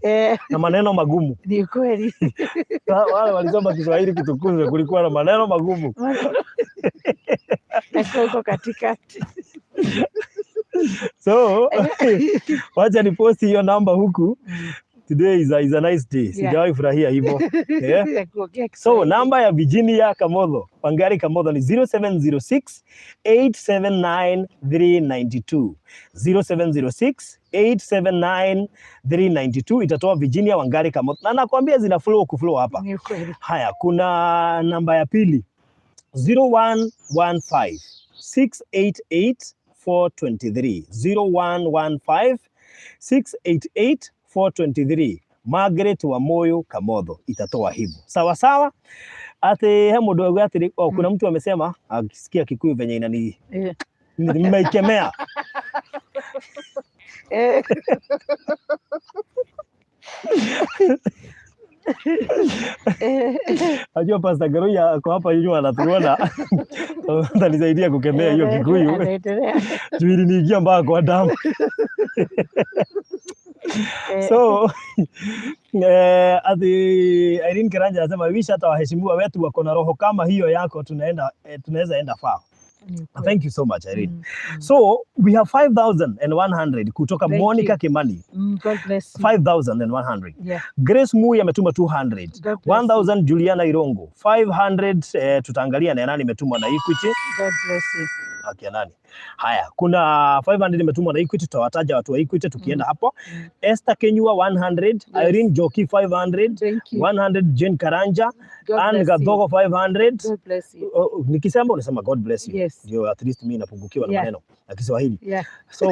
na maneno magumu. Ni ukweli. Wale walisoma Kiswahili kitukuzwe, kulikuwa na maneno magumu. Lakini uko katikati. So wacha ni post hiyo namba huku. Today is a nice day. Sijawahi furahia hivyo. Yeah. Ya kuongea So Kiswahili. namba ya Virginia Kamotho, Wangari Kamotho ni 0706 879 392. 0706 879 392 itatoa Virginia Wangari Kamotho. Na nakwambia zina flow kuflow hapa. Ni ukweli. Haya, kuna namba ya pili 0115 688 423. 0115 688 423. Margaret Wamoyo Kamotho itatoa hivyo. Sawa sawa. Ati he mundu auga atiri, oh, kuna mtu amesema akisikia Kikuyu venye inani nimeikemea. Najua Pastor Garuya ako hapa nyuma anatuona. Atanisaidia kukemea hiyo Kikuyu. Anaendelea. Juu iliniingia mpaka kwa damu. So ati Irene Karanja anasema wish hata waheshimiwa wetu wako na roho kama hiyo yako, tunaweza enda far. Ni ukweli. Thank you so much, Irene. So we have 5100 kutoka Thank Monica you. Kimani. God bless you. 5100. Grace Mui ametuma 200. God bless you. 1000 Juliana Irongo. 500 tutaangalia na nani imetumwa na Equity. God bless you. Akia nani? Haya, kuna 500 imetumwa na Equity, tutawataja watu wa Equity tukienda hapo. Esther Kenyua 100, Irene Joki 500, Thank you. 100 Jane Karanja, God Ann bless you. Gathogo 500. God bless you. Oh, nikisema unasema God bless you. Yes. Ndio at least mimi napungukiwa na maneno ya Kiswahili. So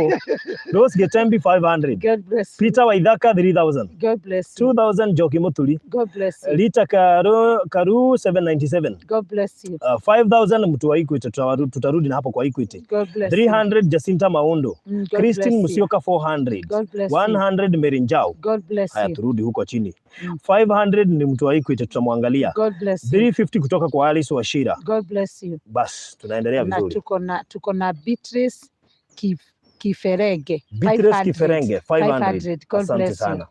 Rose Getembi 500, God bless you. Peter Waithaka 3000, God bless you. 2000 Joki Mutuli, God bless you. Rita Karu 797, God bless you. 5000 mtu wa Equity, tutarudi na hapo kwa Equity. God bless you. 300 Jacinta Maundo, God Christine bless you. Musyoka 400, God bless you. 100 Mary Njau. God bless Haya, you. turudi huko chini. 500 ni mtu wa Equity, tutamwangalia. God bless you. 350 kutoka kwa Alice Wachira. God bless you. Bas, tunaendelea Na vizuri. tuko na Beatrice Kiferenge. Beatrice 500. Kiferenge 500. 500. God Asante bless you. sana.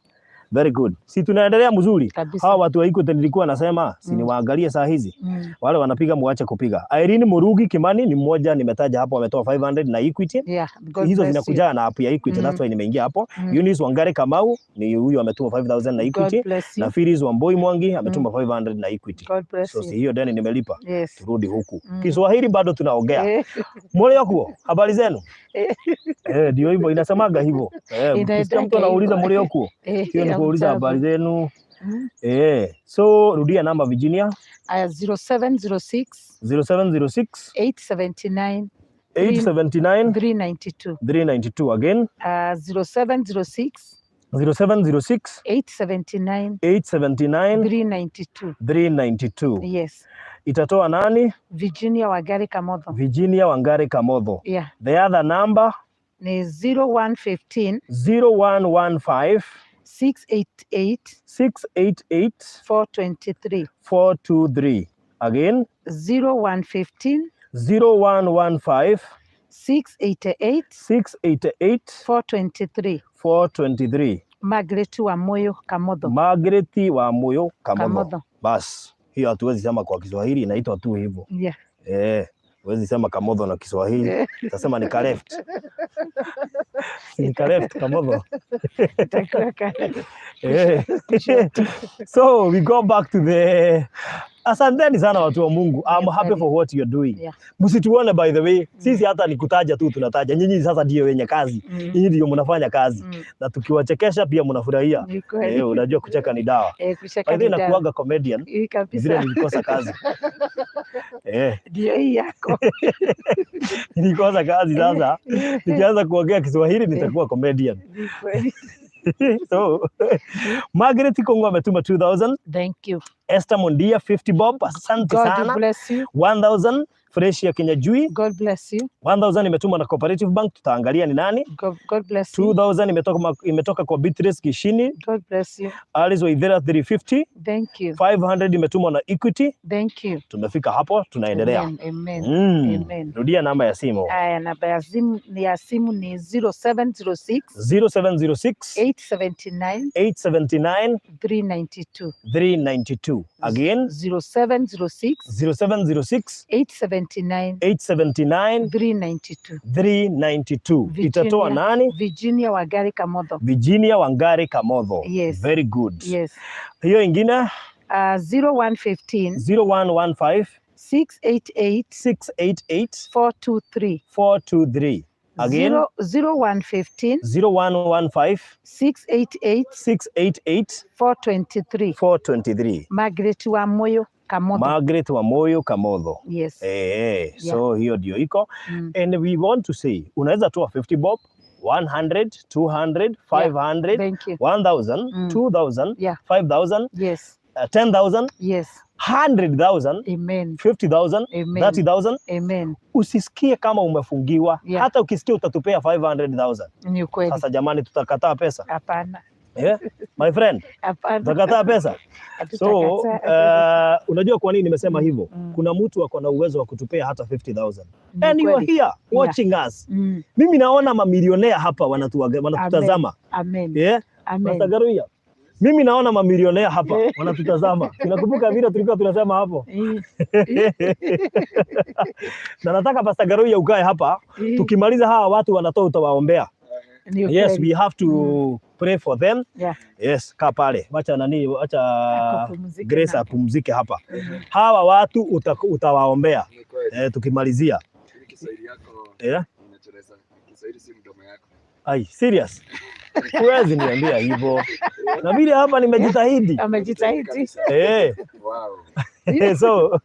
Very good. Si tunaendelea mzuri. Kabisa. Hawa watu wa Equity nilikuwa nasema si niwaangalie saa hizi. Wale wanapiga muache kupiga. Irene Murugi Kimani ni mmoja nimetaja hapo ametoa 500 na Equity. Yeah, God Hizo bless you. zinakuja na app ya Equity, that's why nimeingia hapo. Eunice Wangare Kamau ni huyu ametuma 5000 na Equity. God bless you. Na Phyllis Wamboi Mwangi ametuma 500 na Equity. God bless So you. si hiyo deni nimelipa. Yes. Turudi huku. Kiswahili bado tunaongea. Muliokuo, habari zenu? Ndio hivyo inasemaga hivyo. Ukisikia mtu anauliza hivyo. muliokuo, hiyo ni kuuliza Hamjambo. habari zenu. So rudia namba Virginia. Aya, 0706 0706 879 879 392. 392 again. 0706 0706 879 879 392. 392. Yes. Itatoa nani? Virginia Wangari Kamotho. Virginia Wangari Kamotho. Yeah. The other number Ni 0115 0115 688 688 423. 423. Again 0115 0115 688 688 423. 423. Margaret Wamoyo Kamotho. Margaret Wamoyo Kamotho. Kamotho. Bas, hiyo hatuwezi sema kwa Kiswahili, inaitwa tu hivyo. Huwezi sema Kamotho na Kiswahili. Utasema ni ka left. Ni ka left Kamotho. Itakuwa ka- So we go back to the Asanteni sana watu wa Mungu. I'm Ni happy kweli. For what you're doing. Msituone, by the way. Sisi hata ni kutaja tu tunataja. Nyinyi sasa ndio wenye kazi. Nyinyi ndio mnafanya kazi. Na tukiwachekesha pia mnafurahia. Ni kweli. Eh, unajua kucheka ni dawa. Eh, kucheka By the way, ni dawa. nakuaga comedian. Eh, kabisa. Vile nilikosa kazi. Eh, Ndio hii yako. Nilikosa kazi sasa. Nikianza kuongea Kiswahili nitakuwa comedian. Ni kweli. So, Margaret Kongo ametuma 2000. Thank you. Esther Mondia 50 bob. Asante God sana. Bless you. 1000 fresh ya Kenya Jui. God bless you. 1000 imetumwa na Cooperative Bank, tutaangalia ni nani. God bless you. 2000 imetoka kwa Beatrice Gishini. God bless you. Alice Waithera 350. Thank you. 500 imetumwa na Equity. Thank you. Tumefika hapo, tunaendelea. Amen. Amen. Amen. Rudia namba ya simu. Aya, namba ya simu ni 0706 0706 879 879 392. 392. Again, 0706 0706 879 879 392. 392. Itatoa nani? Virginia Wangari Kamotho. Virginia Wangari Kamotho. Yes. Very good. Yes. Hiyo ingine? 0115 0115 688 688 423. 423. Again, 0115 0115 688 688 423. 423. Margaret Wamoyo Kamotho. Margaret Wamoyo Kamotho. Yes. Eh, so hiyo ndio iko. And we want to say unaweza toa 50 bob, 100, 200, 500, Thank you. 1000, 2000, 5000, 10,000, 100,000, Amen. 50,000, Amen. 30,000. Amen. Usisikie kama umefungiwa. Hata ukisikia utatupea 500,000. Ni ukweli. Sasa jamani, tutakataa pesa? Hapana. Yeah? My friend, Hapana. tutakataa pesa? So Hatutakataa. unajua kwa nini nimesema hivyo? Mm. Kuna mtu ako na uwezo wa kutupea hata 50,000. Ni And you are kweli. here watching us. Mimi naona mamilionea hapa wanatutazama. Amen. Yeah? Amen. Pastor Garuya. Mimi naona mamilionea hapa wanatutazama. Tunakumbuka vile tulikuwa tunasema hapo. Na nataka Pastor Garuya ukae hapa. Tukimaliza hawa watu wanatoa utawaombea. Ni Yes, ukweli. we have to pray for them. Yes, kaa pale. Wacha nani, wacha Akapumzike Grace apumzike hapa. Hawa watu utawaombea Ni kweli. eh, tukimalizia. Hii Kiswahili yako inachoreza. Kiswahili si mdomo yako. Ai, serious? Huwezi niambia hivyo. Na vile hapa nimejitahidi. Amejitahidi. Kabisa. Eh. Wow. So,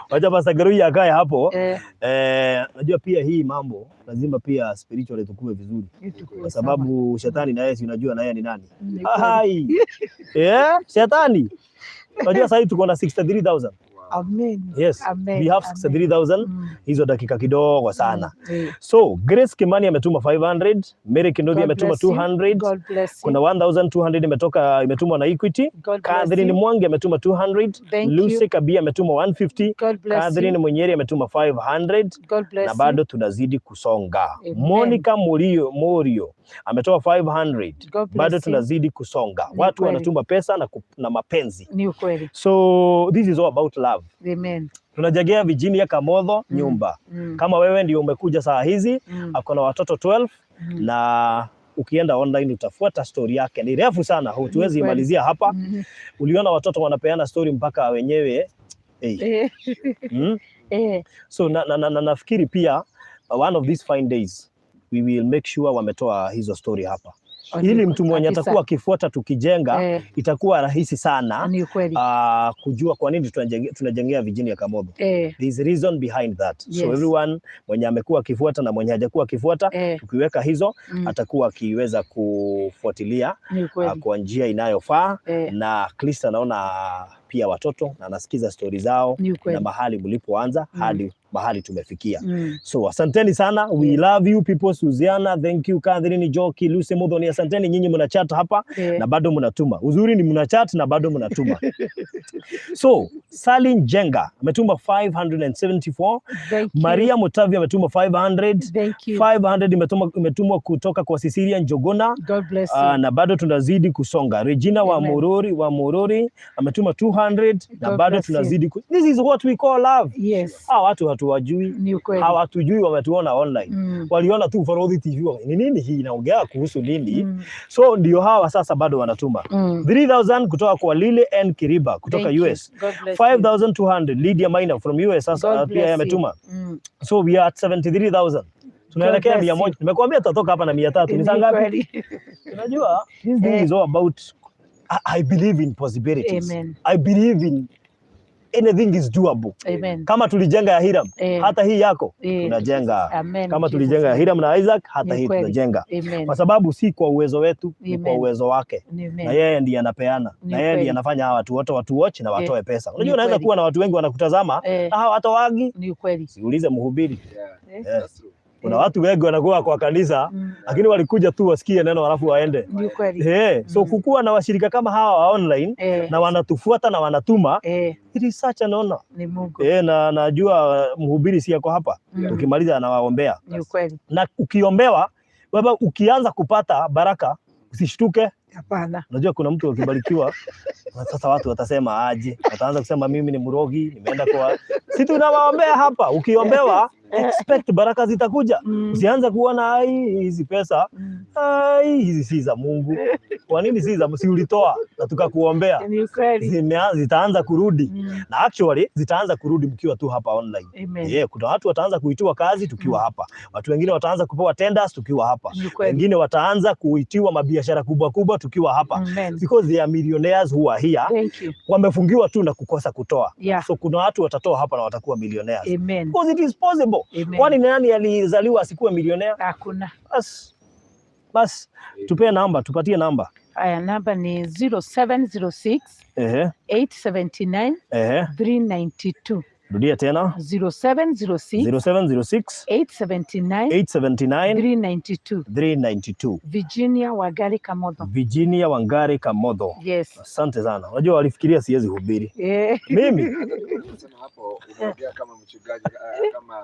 wacha Pastor Garuya akae hapo. Eh, Najua pia hii mambo lazima pia spiritually tukue vizuri tukue kwa sawa. sababu shetani naye si unajua naye ni nani? Ni kweli. Hai. Yeah, shetani. Unajua sasa tuko na 63,000. Wow. Amen. Yes. Amen. We have Amen. 63,000 hizo dakika kidogo sana. So Grace Kimani ametuma 500, Mary Kindothi God ametuma bless you. 200, God bless you. kuna 1200 imetumwa na Equity. God bless Catherine you. Mwangi ametuma 200, Thank Lucy you. Kabia ametuma 150, God bless Catherine you. Munyeri ametuma 500 God bless na you. bado tunazidi kusonga. Amen. Monica Morio ametoa 500, God bado bless you. tunazidi kusonga. Ni Watu kweli. wanatuma pesa na mapenzi. Ni ukweli. So this is all about love. Amen. Tunajengea Virginia Kamotho nyumba. Kama wewe ndio umekuja saa hizi, ako na watoto 12 na ukienda online utafuata story yake, ni refu sana, hutuwezi Ni kweli. imalizia hapa. Uliona watoto wanapeana story mpaka wenyewe hey. So na nafikiri pia one of these fine days we will make sure wametoa hizo story hapa, ili mtu mwenye atakuwa akifuata tukijenga, itakuwa rahisi sana Ni ukweli. Kujua kwa nini tunajengea Virginia Kamotho. There is a reason behind that. So everyone mwenye amekuwa akifuata na mwenye hajakuwa akifuata, tukiweka hizo atakuwa akiweza kufuatilia Ni ukweli. kwa njia inayofaa na at least anaona pia watoto na anasikiza stori zao Ni na ukweli. mahali mlipoanza hadi mahali tumefikia. So asanteni sana, we Yes. love you people. Suziana, thank you. Catherine Joki, Lucy Muthoni, asanteni nyinyi mna chat hapa na bado mnatuma. Uzuri ni mna chat na bado mnatuma. So Sally Njenga ametuma 574, Thank you. Maria Mutavi ametuma 500, Thank you. 500 imetumwa kutoka kwa Cecilia Njogona. God bless you. Na bado tunazidi kusonga. Regina wa Amen. Murori ametuma 200 na God bado bless you. tunazidi This is what we call love. Yes. Ah, watu hatuwa Hatuwajui, Ni ukweli. hawatujui, wametuona online. Waliona tu Farodhi TV, ni nini hii inaongea kuhusu nini? So ndio hawa sasa bado wanatuma 3000 kutoka kwa Lile N Kiriba kutoka Thank you. US. God bless you. 5200 Lydia Maina from US sasa God pia bless you. ametuma. So we are at 73,000. Tunaelekea bless 100. you. Nimekuambia tutatoka hapa na 300. Ni saa Ni ngapi? kweli. Unajua this thing is all about I believe in possibilities. Amen. I believe in anything is doable. Amen. Kama tulijenga ya Hiram, hata hii yako tunajenga. Amen. Kama Jesus tulijenga ya name. Hiram na Isaac, hata Ni hii kweli. tunajenga. Amen. Kwa sababu si kwa uwezo wetu, ni kwa Amen. uwezo wake. Amen. Na yeye ndiye anapeana, Ni na yeye ndiye kweli. anafanya hawa watu wote watu watch na watoe pesa. Unajua Ni unaweza kweli. kuwa na watu wengi wanakutazama na hawatowagi. Ni ukweli. Siulize mhubiri. Yeah, that's true. Kuna watu wengi wanakuwa kwa kanisa lakini walikuja tu wasikie neno halafu waende. Ni ukweli. So kukuwa na washirika kama hawa wa online na wanatufuata na wanatuma, it is such an honor. Ni Mungu. Na najua mhubiri si yako hapa. Tukimaliza anawaombea. Ni ukweli. Na ukiombewa, baba, ukianza kupata baraka usishtuke. Hapana. Unajua kuna mtu akibarikiwa sasa watu watasema aje, wataanza kusema mimi ni mrogi, nimeenda kwa si tunawaombea hapa. Ukiombewa expect baraka zitakuja. Usianze kuona ai hizi pesa, ai hizi si za Mungu. Kwa nini si za si ulitoa na tukakuombea? Ni ukweli. Zitaanza kurudi. Na actually zitaanza kurudi mkiwa tu hapa online. Amen. Yeah, kuna watu wataanza kuitiwa kazi tukiwa hapa. Watu wengine wataanza kupewa tenders tukiwa hapa. Ni ukweli. Wengine wataanza kuitiwa mabiashara kubwa kubwa tukiwa hapa. Amen. Because they are millionaires who are here. Thank you. Wamefungiwa tu na kukosa kutoa. Yeah. So kuna watu watatoa hapa na watakuwa millionaires. Amen. Because it is possible. Amen. Kwani nani alizaliwa asikuwe millionaire? Hakuna. Bas. Bas, tupee namba, tupatie namba. Haya, namba ni 0706 879 392. Rudia tena. 0706 0706 879 879 392. 392. Virginia Wangari Kamotho. Virginia Wangari Kamotho. Yes. Asante sana. Unajua walifikiria siwezi hubiri. Mimi Sema hapo umeongea kama mchungaji, kama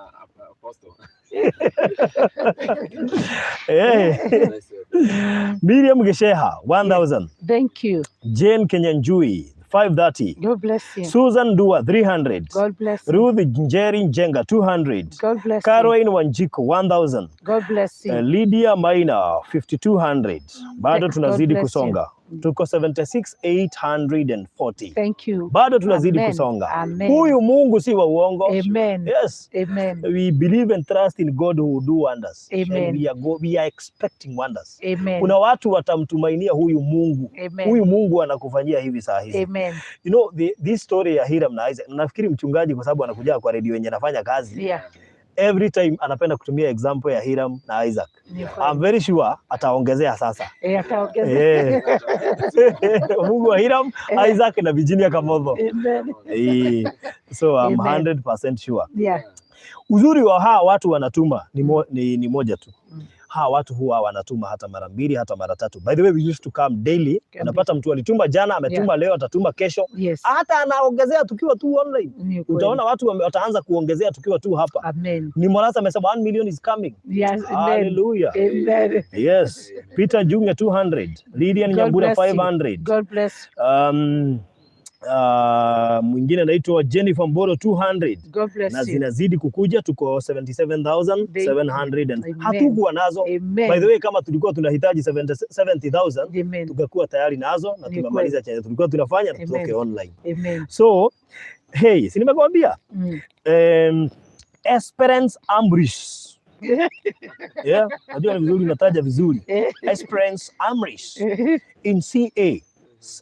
apostle. Nice. Miriam Gesheha 1000. Thank you. Jane Kenyanjui 530. God bless you. Susan Dua 300. God bless you. Ruth Njeri Njenga 200. God bless you. Caroline Wanjiko 1000. God bless you. Lydia Maina 5200. Bado God tunazidi bless you. kusonga. Tuko 76840. Thank you. Bado tunazidi Amen. kusonga. Amen. Huyu Mungu si wa uongo. Amen. Yes. Amen. We believe and trust in God who will do wonders. Amen. And we are expecting wonders. Amen. Kuna watu watamtumainia huyu Mungu. Amen. Huyu Mungu anakufanyia hivi saa hizi. Amen. You know, this story ya Hiram na Isaac, nafikiri mchungaji kwa sababu anakuja kwa redio yenye anafanya kazi, every time anapenda kutumia example ya Hiram na Isaac. Ni I'm kweli. very sure ataongezea sasa. Ataongeza. Mungu wa Hiram, Isaac na Virginia Kamotho. Amen. So I'm Amen. 100% sure. Uzuri wa hawa watu wanatuma ni moja tu. Hawa watu huwa wanatuma hata mara mbili hata mara tatu. By the way, we used to come daily. Unapata mtu alituma jana, ametuma leo, atatuma kesho. Hata anaongezea tukiwa tu online. Ni kweli. Utaona watu wataanza kuongezea tukiwa tu hapa. Amen. Ni Morasa amesema 1 million is coming. Yes, amen. Hallelujah. Amen. Yes. Peter Junge 200, Lilian God Nyambura bless you. 500. God bless. Mwingine anaitwa Jennifer Mboro 200. God bless Na you. zinazidi kukuja, tuko 77,700 and Amen. hatukuwa nazo. Amen. By the way, kama tulikuwa tunahitaji 70,000 Amen. tungekuwa tayari nazo na Ni tumemaliza chenye tulikuwa tunafanya na Amen. tutoke online. Amen. So, hey, si nimekwambia Esperance Amrish. Yeah, najua ni vizuri unataja vizuri. Esperance Amrish in CA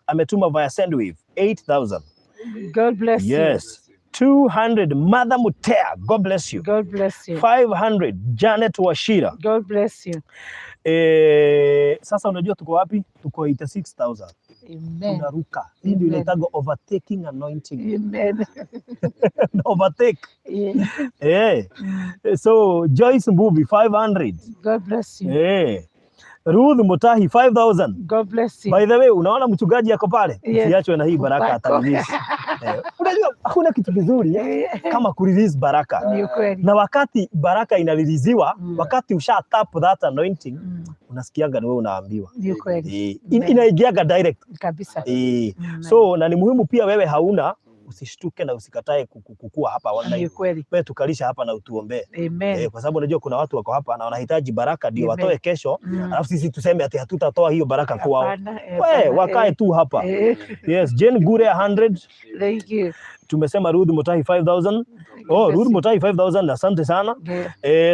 ametuma via Sendwave 8,000. God bless you. Yes. 200 Mother Mutea, God bless you. God bless you. 500 Janet Washira. God bless you. Sasa unajua tuko wapi? Tuko 86,000. Amen. Tunaruka. Hii ndio Amen. inaitwa overtaking anointing. Amen. Overtake. Yeah. So Joyce Mbuvi 500. God bless you. Ruth Mutahi 5,000. God bless you. By the way, unaona mchungaji ako pale? Yes. Usiachwe na hii baraka Upako. atarelease. Unajua hakuna kitu kizuri kama kurelease baraka. Ni ukweli. Na wakati baraka inareleasiwa, wakati usha tap that anointing, unasikianga ni wewe unaambiwa. Ni ukweli. Inaingiaga direct. Kabisa. So na ni muhimu pia wewe hauna Usishtuke na usikatae kukua hapa Ni online. kweli. Wewe tukalisha hapa na utuombee. Amen. Kwa sababu unajua kuna watu wako hapa na wanahitaji baraka ndio Amen. watoe kesho, alafu sisi tuseme ati hatutatoa hiyo baraka kwao. Hapana, We hapana, wakae tu hapa. Yes, Jane Gure 100. Thank you. Tumesema Ruth Mutahi 5000. Oh, Bless Ruth you. Mutahi 5000, asante sana.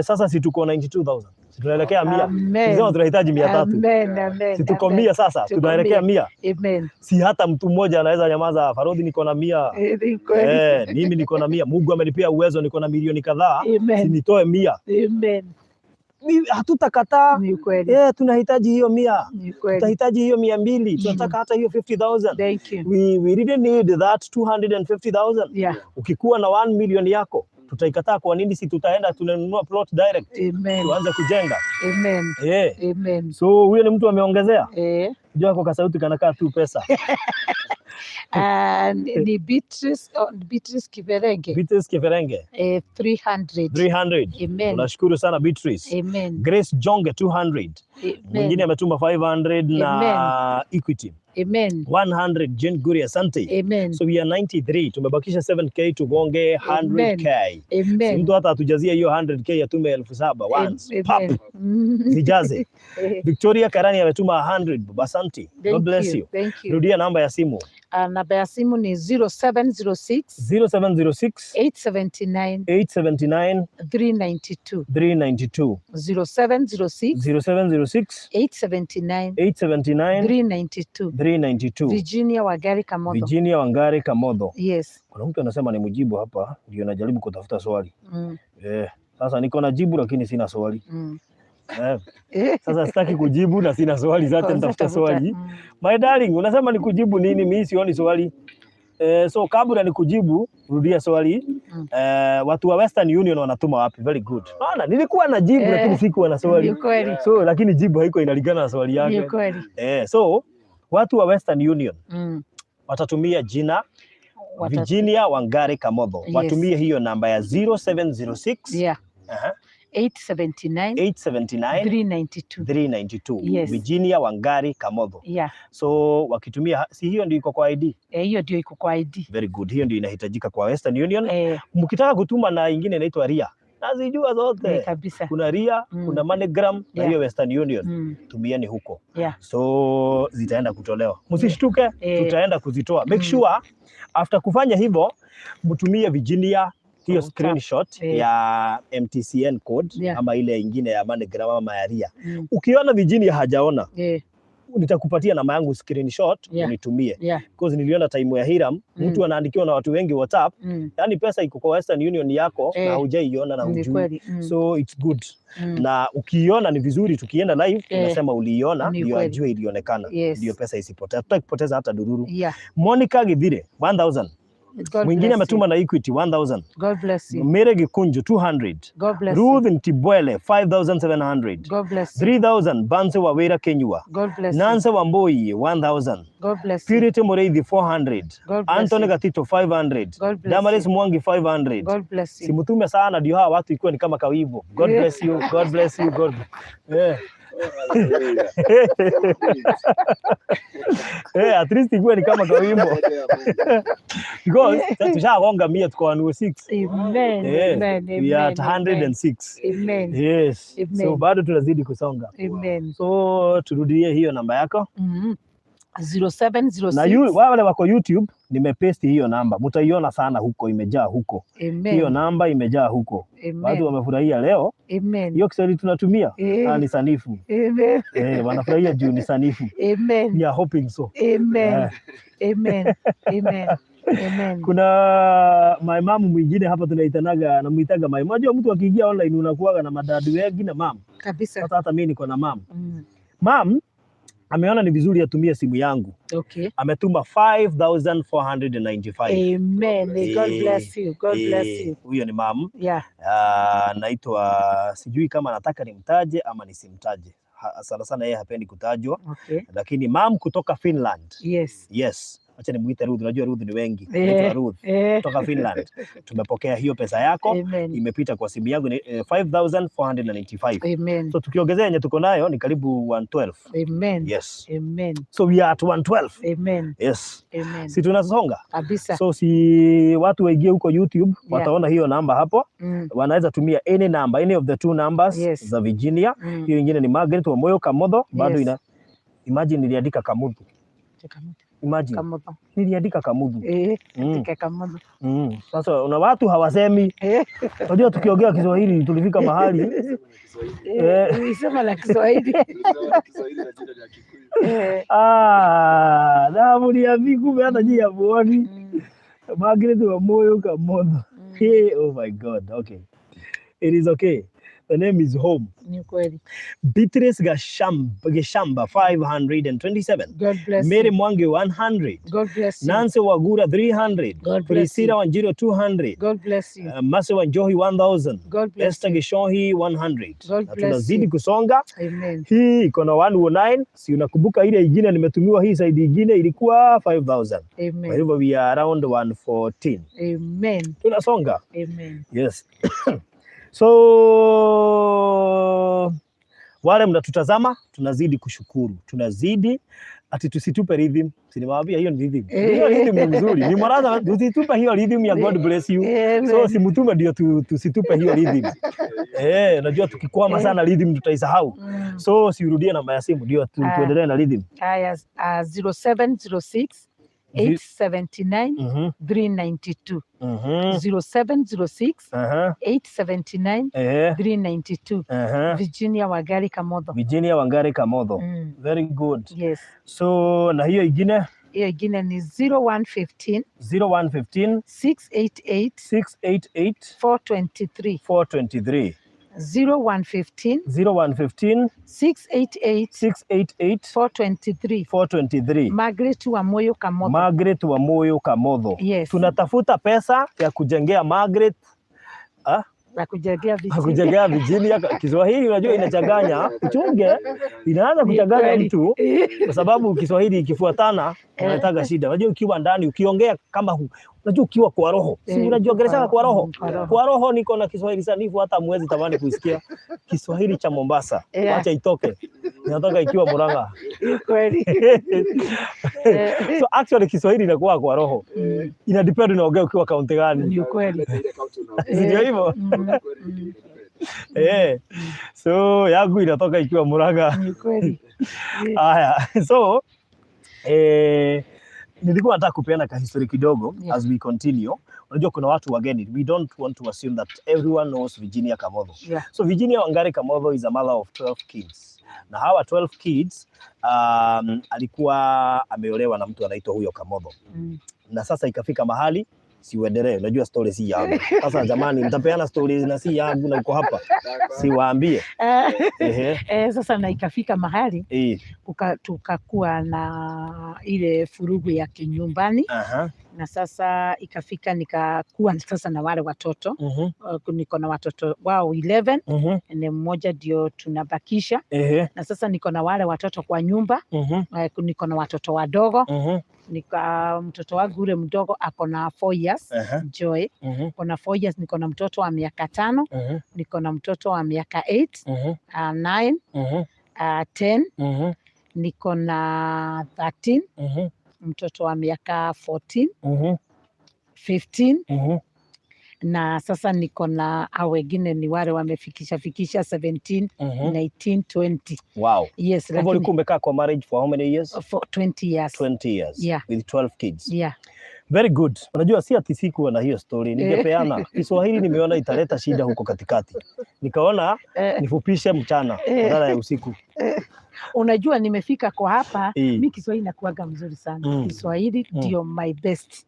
Sasa si tuko 92,000. Si tunaelekea 100. Amen. Tulisema tunahitaji 300. Amen, amen. Si tuko amen. 100 sasa, Tuko tunaelekea 100. 100. Amen. Si hata mtu mmoja anaweza nyamaza, Farodhi niko na 100. Ni kweli. Mimi niko na 100. Mungu amenipea uwezo, niko na milioni kadhaa. Amen. Si nitoe 100. Amen. Hatutakataa. Ni kweli. Tunahitaji hiyo 100. Ni kweli. Tunahitaji hiyo 200. Tunataka hata hiyo 50,000. Thank you. We really need that 250,000. Yeah. Ukikuwa na 1 million yako, tutaikataa kwa nini? Si tutaenda tunanunua plot direct. Amen. Tuanze kujenga. Amen. Amen. So huyo ni mtu ameongezea. Unajua kwa sauti kanakaa tu pesa. Ni Beatrice, oh, Beatrice Kiverenge. Beatrice Kiverenge. 300. 300. Amen. Tunashukuru sana Beatrice. Amen. Grace Jonge 200. Amen. Mwingine ametuma 500 na Equity. Amen. 100 Jane Guri, asante. Amen. So we are 93. Tumebakisha 7K tugonge 100K. Amen. Si mtu hata atujazia hiyo 100K atume 7,000 once. Pap. Zijaze. Victoria Karani ametuma 100. Asante. God bless you. Thank you. Rudia namba ya simu. Namba ya simu ni 0706 0706 879 879 392. 392. 0706 0706 879 879 392. 392. Virginia Wangari Kamotho. Virginia Wangari Kamotho. Yes. Kuna mtu anasema ni mjibu hapa, ndio najaribu kutafuta swali. Sasa niko na jibu lakini sina swali. Sasa sitaki kujibu na sina swali, sasa nitafuta swali. My darling, unasema nikujibu nini? Mimi sioni swali. So kabla nikujibu, rudia swali. Watu wa Western Union wanatuma wapi? Very good. Maana nilikuwa na jibu lakini sikuwa na swali. So lakini jibu haiko inalingana na swali yake. So watu wa Western Union watatumia jina Virginia Wangari Kamotho. Yes. Watumie hiyo namba ya 0706 Yeah. 879 879 392. 392. Yes. Virginia Wangari Kamotho. Yeah. So wakitumia, si hiyo ndio iko kwa ID? Hiyo ndio iko kwa ID. Very good. Hiyo ndio inahitajika kwa Western Union. Mkitaka kutuma na ingine inaitwa RIA. Nazijua zote. Kabisa. Kuna RIA, kuna MoneyGram na hiyo Western Union. Tumieni huko. Yeah. So zitaenda kutolewa. Msishtuke, tutaenda kuzitoa. Make sure after kufanya hivyo mtumie Virginia hiyo screenshot ya MTCN code ama ile ingine ya MoneyGram ama ya RIA. Ukiona Virginia hajaona, nitakupatia namba yangu screenshot unitumie. Because niliona time ya Hiram, mtu anaandikiwa na watu wengi WhatsApp, yani pesa iko kwa Western Union yako na hujaiona na hujui. So it's good. Na ukiiona ni vizuri, tukienda live unasema uliiona ndio ajue ilionekana. Ndio pesa isipotee. Hatutaki kupoteza hata dururu. Monica Githire 1000. Mwingine ametuma na Equity 1000. God bless you. Mere Gikunju 200. God bless Ruth you. Ntibwele 5700. God bless you. 3000 Banse Wawira Kenyua. God bless you. Nancy Wamboi 1000. God bless you. Purity Mureithi 400. God bless Anthony you. Gatito 500. God bless Damaris you. Mwangi 500. God bless you. Simutume sana ndio hawa watu ikiwa ni kama kawivu. God bless you. God bless you. God. Yeah. At least ikuwe ni kama kawimbo. Because tushagonga 100 tuko 106. Amen. Amen. We are at 106. Amen. Yes. Amen. So bado tunazidi kusonga. Amen. So turudie hiyo namba yako. 0706. Na wale wako YouTube nimepaste hiyo namba. Mtaiona sana huko, imejaa huko. Amen. Hiyo namba imejaa huko. Amen. Watu wamefurahia leo. Amen. Hiyo Kiswahili tunatumia ni sanifu. Amen. Wanafurahia juu ni sanifu. Amen. We are hoping so. Amen. Amen. Amen. Amen. Kuna my mom mwingine hapa tunaitanaga, namuitaga my. Unajua mtu akiingia online unakuaga na madadu wengi na mam. Kabisa. Sasa hata mimi niko na mam. Mam ameona ni vizuri atumie simu yangu. Okay. Ametuma 5495. Amen. God bless you. God bless you. Huyo ni mam. Yeah. Naitwa sijui kama nataka nimtaje ama nisimtaje. Sana sana yeye hapendi kutajwa. Okay. Lakini mam kutoka Finland. Yes. Yes. Acha nimuite Ruth, unajua Ruth ni wengi. Anaitwa Ruth kutoka Finland. Tumepokea hiyo pesa yako. Amen. Imepita kwa simu yangu ni 5495. Amen. So tukiongezea yenye tuko nayo ni karibu 112. Amen. Yes. Amen. So we are at 112. Amen. Yes. Amen. Si tunasonga? Kabisa. So si watu waingie huko YouTube wataona hiyo namba hapo. Wanaweza tumia any number, any of the two numbers za Virginia. Hiyo ingine ni Margaret Wamoyo Kamotho, bado ina imagine niliandika Kamuthu. Imagine Kamotho. niliandika Kamuthu. Katika Kamotho. Sasa una watu hawasemi. Unajua tukiongea Kiswahili tulifika mahali Ulisema la Kiswahili. Kiswahili na jina la Kikuyu. Ah, na mliambi kumbe hata nyinyi hamuoni. Margaret Wamoyo Kamotho. Hey, oh my God. Okay. It is okay. The name is home. Ni kweli. Beatrice Gashamba 527. God bless Mary you. Mwangi 100. God bless you. Nancy Wagura 300. God bless Priscilla you. Wanjiru 200. God bless you. Mase Wanjohi 1000. God bless Esther you. Gishohi 100. God Na bless tunazidi you. kusonga. Amen. Hii iko na 109. Si unakumbuka ile ingine nimetumiwa hii side ingine ilikuwa 5000. Kwa Amen. hivyo we are around 114. Amen. Tunasonga. Amen. Yes. So wale mnatutazama, tunazidi kushukuru, tunazidi ati tusitupe rhythm. Si nimewaambia hiyo ni rhythm. Hiyo rhythm ni mzuri. Ni maraza tusitupe hiyo rhythm ya God bless you. Amen. So simutume ndio tusitupe hiyo rhythm. Najua tukikwama sana rhythm tutaisahau. So siurudie namba ya simu ndio tuendelee na rhythm. Haya, 0706 879 392. 0706 879 392. Virginia Wangari Kamotho. Virginia Wangari Kamotho. Very good. Yes. So na hiyo ingine? Hiyo ingine ni 0115 0115 688 688 423. 423. 0115 0115 688 688 423. 423. Margaret Wamoyo Kamotho. Margaret Wamoyo Kamotho. Yes. Tunatafuta pesa ya kujengea Margaret Ya kujengea ya Virginia. kujengea Virginia. Kiswahili unajua inachanganya, uchunge, inaanza Ni kuchanganya kweli. mtu kwa sababu Kiswahili ikifuatana inaletaga shida. Unajua ukiwa ndani ukiongea kama unajua ukiwa kwa roho, si unajua gereza kwa roho. Kwa roho. Kwa roho niko na Kiswahili sanifu hata mwezi tamani kuisikia. Kiswahili cha Mombasa. Wacha itoke. Inatoka ikiwa Murang'a. Ni kweli. So actually Kiswahili inakuwa kwa roho. Ina depend unaongea ukiwa kaunti gani. Ni kweli. Ile kaunti unaongea. Si ndio hivyo? Kweli, ina depend. So yangu inatoka ikiwa Murang'a. Ni kweli. Haya, so nilikuwa nataka kupeana ka history kidogo as we continue. Unajua kuna watu wageni. We don't want to assume that everyone knows Virginia Kamotho. So Virginia Wangari Kamotho is a mother of 12 kids. Na hawa 12 kids alikuwa ameolewa na mtu anaitwa huyo Kamotho. Na sasa ikafika mahali siuendelee, unajua story si yangu. Sasa jamani, mtapeana stories na si yangu na uko hapa. Siwaambie. Sasa na ikafika mahali tukakuwa na ile furugu ya kinyumbani. Na sasa ikafika nikakuwa sasa na wale watoto. Niko na watoto wao 11. Ni mmoja ndio tunabakisha. Na sasa niko na wale watoto kwa nyumba. Niko na watoto wadogo. Nika mtoto wangu ule mdogo ako na 4 years. Joy. Ako na 4 years. Niko na mtoto wa miaka 5. Niko na mtoto wa miaka 8, 9, 10. Niko na 13. Mtoto wa miaka 14, 15. Na sasa niko na hao wengine ni wale wamefikisha fikisha 17, 19, 20. Wow. Yes, Kwa hivyo lakini ulikuwa umekaa kwa marriage for how many years? For 20 years. 20 years. Yeah. With 12 kids. Yeah. Very good. Unajua si ati sikuwa na hiyo story, ningepeana. Kiswahili nimeona italeta shida huko katikati. Nikaona nifupishe mchana badala ya usiku. Unajua nimefika kwa hapa, mi Kiswahili nakuaga mzuri sana. Kiswahili ndio my best.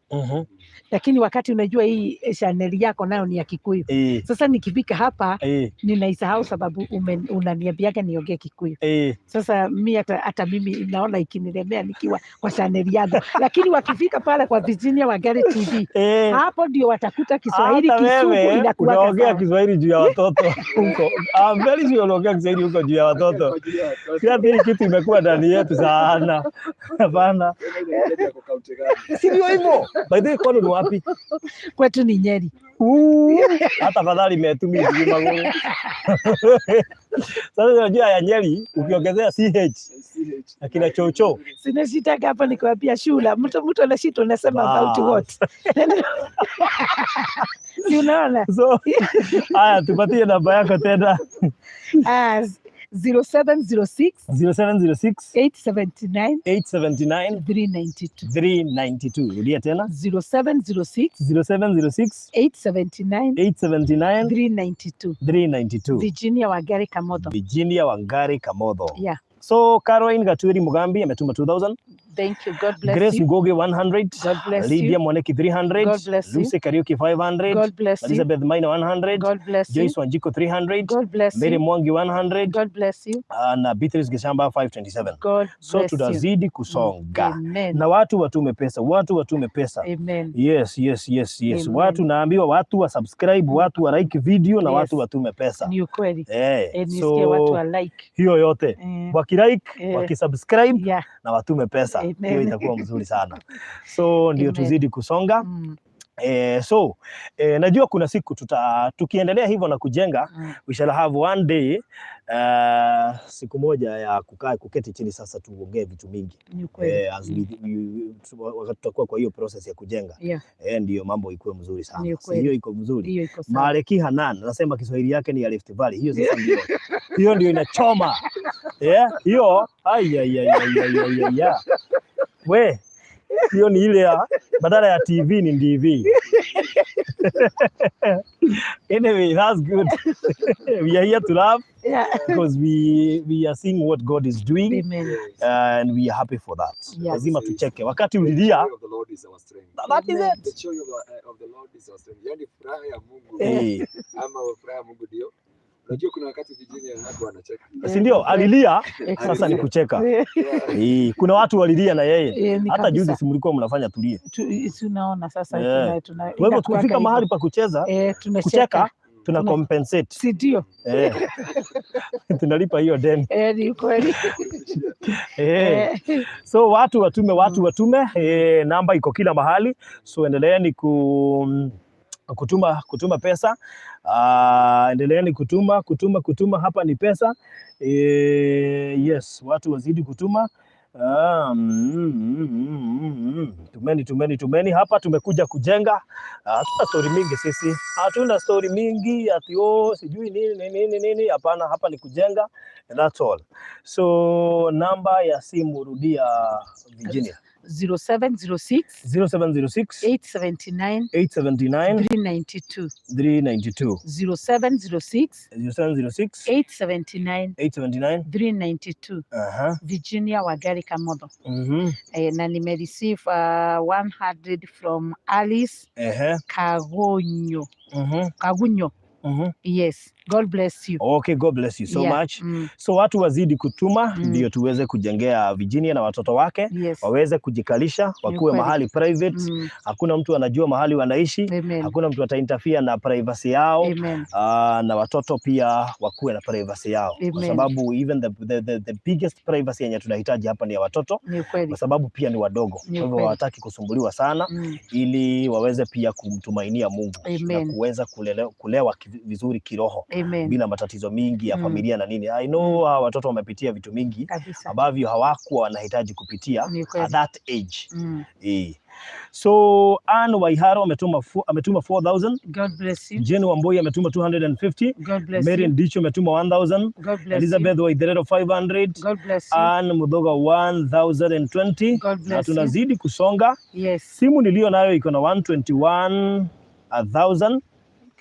Lakini wakati unajua hii channel yako nayo ni ya Kikuyu. Sasa nikifika hapa ninaisahau sababu unaniambiaga niongee Kikuyu. Sasa mi hata mimi naona ikinilemea nikiwa kwa channel yangu. Lakini wakifika pale kwa Virginia Wangari TV, hapo ndio watakuta Kiswahili Hata Kisugu wewe inakuwaga unaongea sawa. Kiswahili juu ya watoto huko. I'm very sure unaongea Kiswahili huko juu ya watoto. Kwa ajili ya watoto. Si Ati hii kitu imekuwa ndani yetu sana. Hapana. Wewe ile yako kaunti gani? Si ndio hivyo? By the way, kwani ni wapi? Kwetu ni Nyeri. Hata fadhali imetumia hivi maguru. Sasa unajua ya Nyeri ukiongezea CH CH. na kina chocho. Sinashitaka hapa nikiwapia shula, mtu anashita unasema about what? Si unaona? So haya, tupatie namba yako tena. 0706 0706 879 879 392. 392. Rudia tena. 0706 0706 879 879 392. 392. Virginia Wangari Kamotho. Virginia Wangari Kamotho. Yeah. So Caroline Gatwiri Mugambi ametuma 2000. Thank you. God bless Grace you. Ngugi 100. God bless Lydia you. Mwaneki 300. God bless you. Lucy Kariuki 500. God bless you. Elizabeth Maina 100. God bless you. Joyce Wanjiko 300. God bless Mary you. Mwangi 100. God bless you. Na Beatrice Gishamba 527. God So bless you. tunazidi kusonga. Amen. Na watu watume pesa, watu watume pesa. Amen. Yes. Amen. Watu naambiwa watu wa subscribe, watu wa like video na Yes. watu watume pesa. Ni ukweli. Nisikie So watu wa like. hiyo yote wakilike, wakisubscribe Yeah. na watume pesa. Amen. Hiyo itakuwa mzuri sana. So ndio Amen. tuzidi kusonga. So najua kuna siku tukiendelea hivyo na kujenga, we shall have one day, siku moja ya kukaa kuketi chini sasa tuongee vitu mingi. Ni ukweli. As wakati tutakuwa kwa hiyo process ya kujenga, ndio mambo ikuwe mzuri sana. Ni Si ukweli. hiyo iko mzuri. Hiyo iko sawa. Maleki Hanan anasema Kiswahili yake ni ya Rift Valley. Hiyo sasa ndio hiyo ndio inachoma. Yeah, hiyo ai ai ai ai ai ai ai, ai. We, hiyo ni ile ya badala ya TV ni DV. Anyway, that's good. We are here to laugh because we are seeing what God is doing. Amen. And we are happy for that. Lazima tucheke. Wakati ulilia, The joy of the Lord is our strength. That is it. The joy of the Lord is our strength. Yani furaha ya Mungu. Ama furaha ya Mungu ndio. Unajua kuna wakati Virginia hapo anacheka. Si ndio? Alilia, sasa ni kucheka. Kuna watu walilia na yeye. Ni Hata juzi kabisa. si mlikuwa mnafanya tulie. Tunaona sasa Kwa hivyo inakuwaga tukifika hivyo. mahali pa kucheza, Tunacheka. kucheka, tuna compensate. Si ndio? Tunalipa hiyo deni. Ni kweli. So watu watume, watu watume. Namba iko kila mahali. So endeleeni kutuma pesa. Endeleeni kutuma, kutuma, kutuma. Hapa ni pesa. Yes, watu wazidi kutuma. Tumeni, tumeni, tumeni. Hapa tumekuja kujenga. Hatuna story mingi sisi. Hatuna story mingi ati oh sijui nini nini nini nini. Hapana, hapa ni kujenga and that's all. So namba ya simu rudia Virginia. 0706 0706 879 879 392. 392. 0706 0706 879 879 392. Virginia Wangari Kamotho. Na nime receive 100 from Alice Kagonyo. Kagunyo. Yes. God bless you. Okay, God bless you so much. So watu wazidi kutuma ndio tuweze kujengea Virginia na watoto wake. Waweze kujikalisha, wakuwe mahali private. Hakuna mtu anajua mahali wanaishi. Amen. Hakuna mtu atainterfere na privacy yao. Amen. Na watoto pia wakuwe na privacy yao. Kwa Amen. sababu even the biggest privacy yenye tunahitaji hapa ni ya watoto. Ni ukweli. Kwa sababu pia ni wadogo. Ni Kwa hivyo ukweli. hawataki kusumbuliwa sana ili waweze pia kumtumainia Mungu na Amen. kuweza kulewa vizuri kiroho. Amen. Bila matatizo mingi ya familia na nini. I know hawa watoto wamepitia vitu mingi ambavyo hawakuwa wanahitaji kupitia Ni kweli. at that age. So Ann Waiharo ametuma 4000. God bless you. Jane Wamboi ametuma 250. God bless Mary you. Ndicho ametuma 1000. God bless Elizabeth you. Waitherero 500. God bless you. Ann Mudhoga 1020. God bless Na you. tunazidi kusonga. Yes. Simu niliyo nayo iko na 121,000.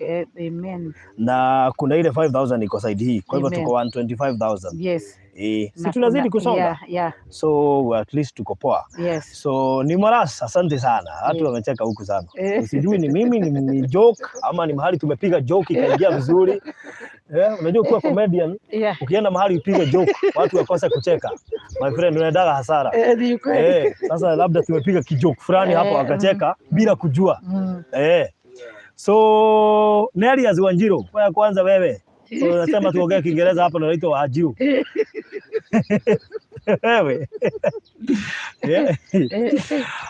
Okay, amen. Na kuna ile 5000 iko side hii. Kwa hivyo Amen. tuko 125,000. Yes. Si Na tunazidi kuna kusonga? Yeah. So at least tuko poa. Yes. So ni Moras, asante sana. Watu wamecheka huku sana. Sijui ni mimi ni joke ama ni mahali tumepiga joke ikaingia vizuri. Unajua kuwa comedian, ukienda mahali upige joke, watu wakose kucheka. My friend, unaendaga hasara. Ni kweli. Sasa labda tumepiga kijoke fulani hapo wakacheka bila kujua. So Nelias Wanjiru, kwa ya kwanza wewe. Unasema tuongee Kiingereza hapa na unaitwa Wanjiru. Wewe. Yeah.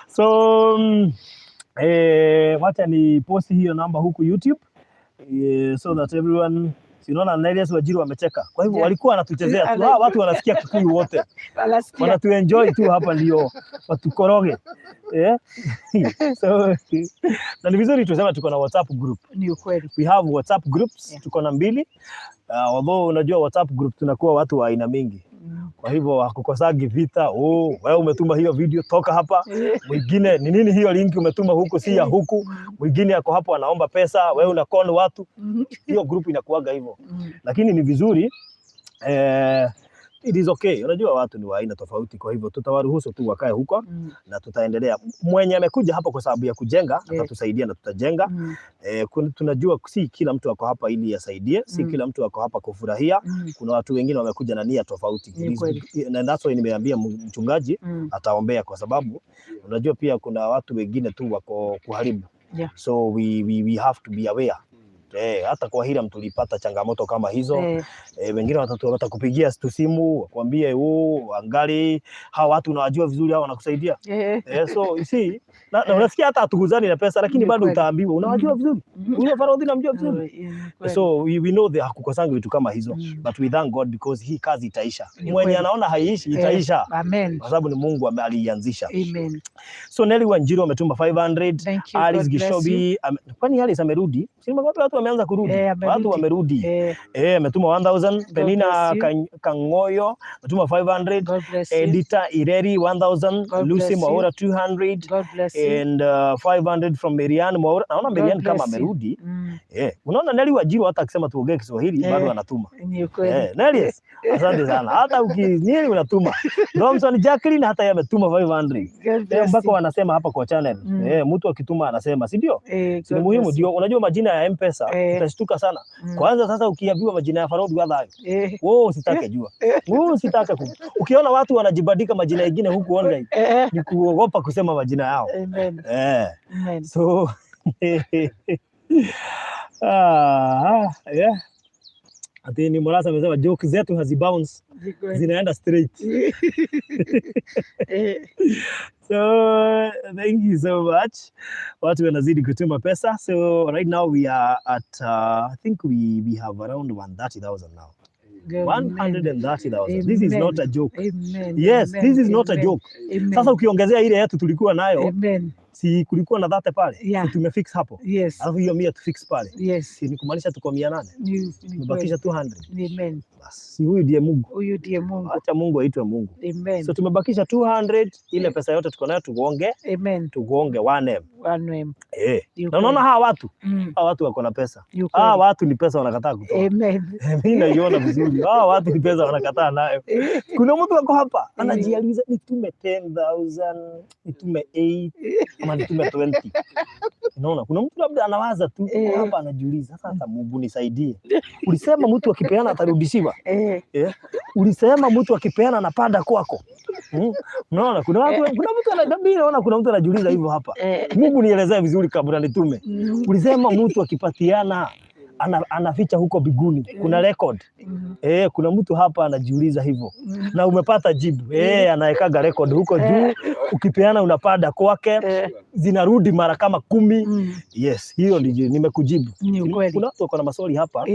So wacha ni post hiyo namba huku YouTube, so that everyone, si unaona Nelius Wajiru wamecheka. Kwa hivyo walikuwa wanatuchezea tu. Hawa watu wanasikia Kikuyu wote. Wanasikia. Wanatuenjoy tu hapa ndio watukoroge. Yeah. So na ni vizuri tuseme tuko na WhatsApp group. Ni ukweli. We have WhatsApp groups, tuko na mbili. Although unajua WhatsApp group tunakuwa watu wa aina mingi. Kwa hivyo hakukosagi vita. Oh, wewe umetuma hiyo video, toka hapa. Mwingine, ni nini hiyo link umetuma huku, si ya huku. Mwingine ako hapo anaomba pesa, wewe una con watu. Hiyo group inakuwaga hivyo. Lakini ni vizuri, it is okay. Unajua watu ni wa aina tofauti, kwa hivyo tutawaruhusu tu wakae huko na tutaendelea. Mwenye amekuja hapa kwa sababu ya kujenga atatusaidia na tutajenga. Tunajua si kila mtu ako hapa ili asaidie, si kila mtu ako hapa kufurahia. Kuna watu wengine wamekuja na nia tofauti. Ni kweli. And that's why nimeambia mchungaji ataombea, kwa sababu unajua pia kuna watu wengine tu wako kuharibu. So we have to be aware. Hata kwa Hiram tulipata changamoto kama hizo. Wengine watakupigia tu simu wakwambie, "Oh, angali hawa watu unawajua vizuri, hawa wanakusaidia." So you see, na unasikia hata hatuguzani na pesa, lakini Ni bado kweli. utaambiwa unawajua vizuri. Huyo Farodhi namjua vizuri. Ni kweli. So we know the hakukosangi vitu kama hizo. But we thank God because hii kazi itaisha. Ni Mwenye kweli. anaona haiishi, itaisha. Amen. Kwa sababu ni Mungu aliianzisha. Amen. So Nelly Wanjiru ametuma 500. Thank you. Alice God bless you. Gishobi kwani Alice amerudi? Si nimekuambia watu wameanza kurudi. Amerudi. Watu wamerudi. Ametuma 1000. God Penina bless you. Kangoyo ametuma 500. God bless you. Edita Ireri 1000. God Lucy bless you. Mwaura 200. God bless you. And 500 from Marianne Mwaura. Naona God Marianne kama bless you. amerudi. Unaona Nelly Wanjiru hata akisema tuongee Kiswahili bado anatuma. Ni ukweli. Nelly, asante sana. Hata ukinini unatuma. Thompson Jacqueline hata yeye ametuma 500. God bless Mpaka you. wanasema hapa kwa channel. Mtu akituma anasema, si ndio? Si ni God muhimu bless ndio. Unajua majina ya M-Pesa utashtuka sana. Kwanza sasa ukiambiwa majina ya Farodhi Wadhayo, wewe usitake jua. Wewe usitake ku. Ukiona watu wanajibandika majina mengine huku online ni kuogopa kusema majina yao. Amen. Amen. So yeah. Ati ni Morasa amesema joke zetu hazi bounce, Ni kweli. zinaenda straight. So thank you so much. Watu wanazidi kutuma pesa. So right now we are at I think we have around 130,000 now. Amen. 130,000. This is not a joke. Amen. Yes, Amen. this is not a Amen. joke. Amen. Sasa ukiongezea ile yetu tulikuwa nayo, Amen. si kulikuwa na 30 pale? Si tumefix hapo. Alafu hiyo 100 tufix pale. Si ni kumaanisha tuko 800. Ni Tumebakisha 200. kweli. Amen. Bas, si huyu ndiye Mungu. Huyu ndiye Mungu. Acha Mungu aitwe Mungu. Amen. So tumebakisha 200, ile pesa yote tuko nayo tugonge, Amen. tugonge 1M. 1M. Na Ni unaona ukweli. hawa watu, hawa watu wako na pesa. Ni Hawa ukweli. watu ni pesa wanakataa kutoa. Amen. Mimi naiona vizuri. Hawa watu ni pesa wanakataa nayo. Kuna mtu ako hapa anajiuliza nitume 10,000, nitume 8 ama nitume 20. Unaona, kuna mtu labda anawaza tu hapa anajiuliza, sasa Mungu nisaidie. Ulisema mtu akipeana atarudishiwa. Ulisema mtu akipeana anapanda kwako. Unaona, kuna watu, kuna mtu ana, mimi naona kuna mtu anajiuliza hivyo hapa. Mungu nielezee vizuri kabla nitume. Ulisema mtu akipatiana anaficha huko biguni. Kuna record. Kuna mtu hapa anajiuliza hivyo. Na umepata jibu. Anaekaga record huko juu. Ukipeana unapanda kwake, zinarudi mara kama 10. Yes, hiyo ndio nimekujibu. Ni ukweli. Kuna watu wako na maswali hapa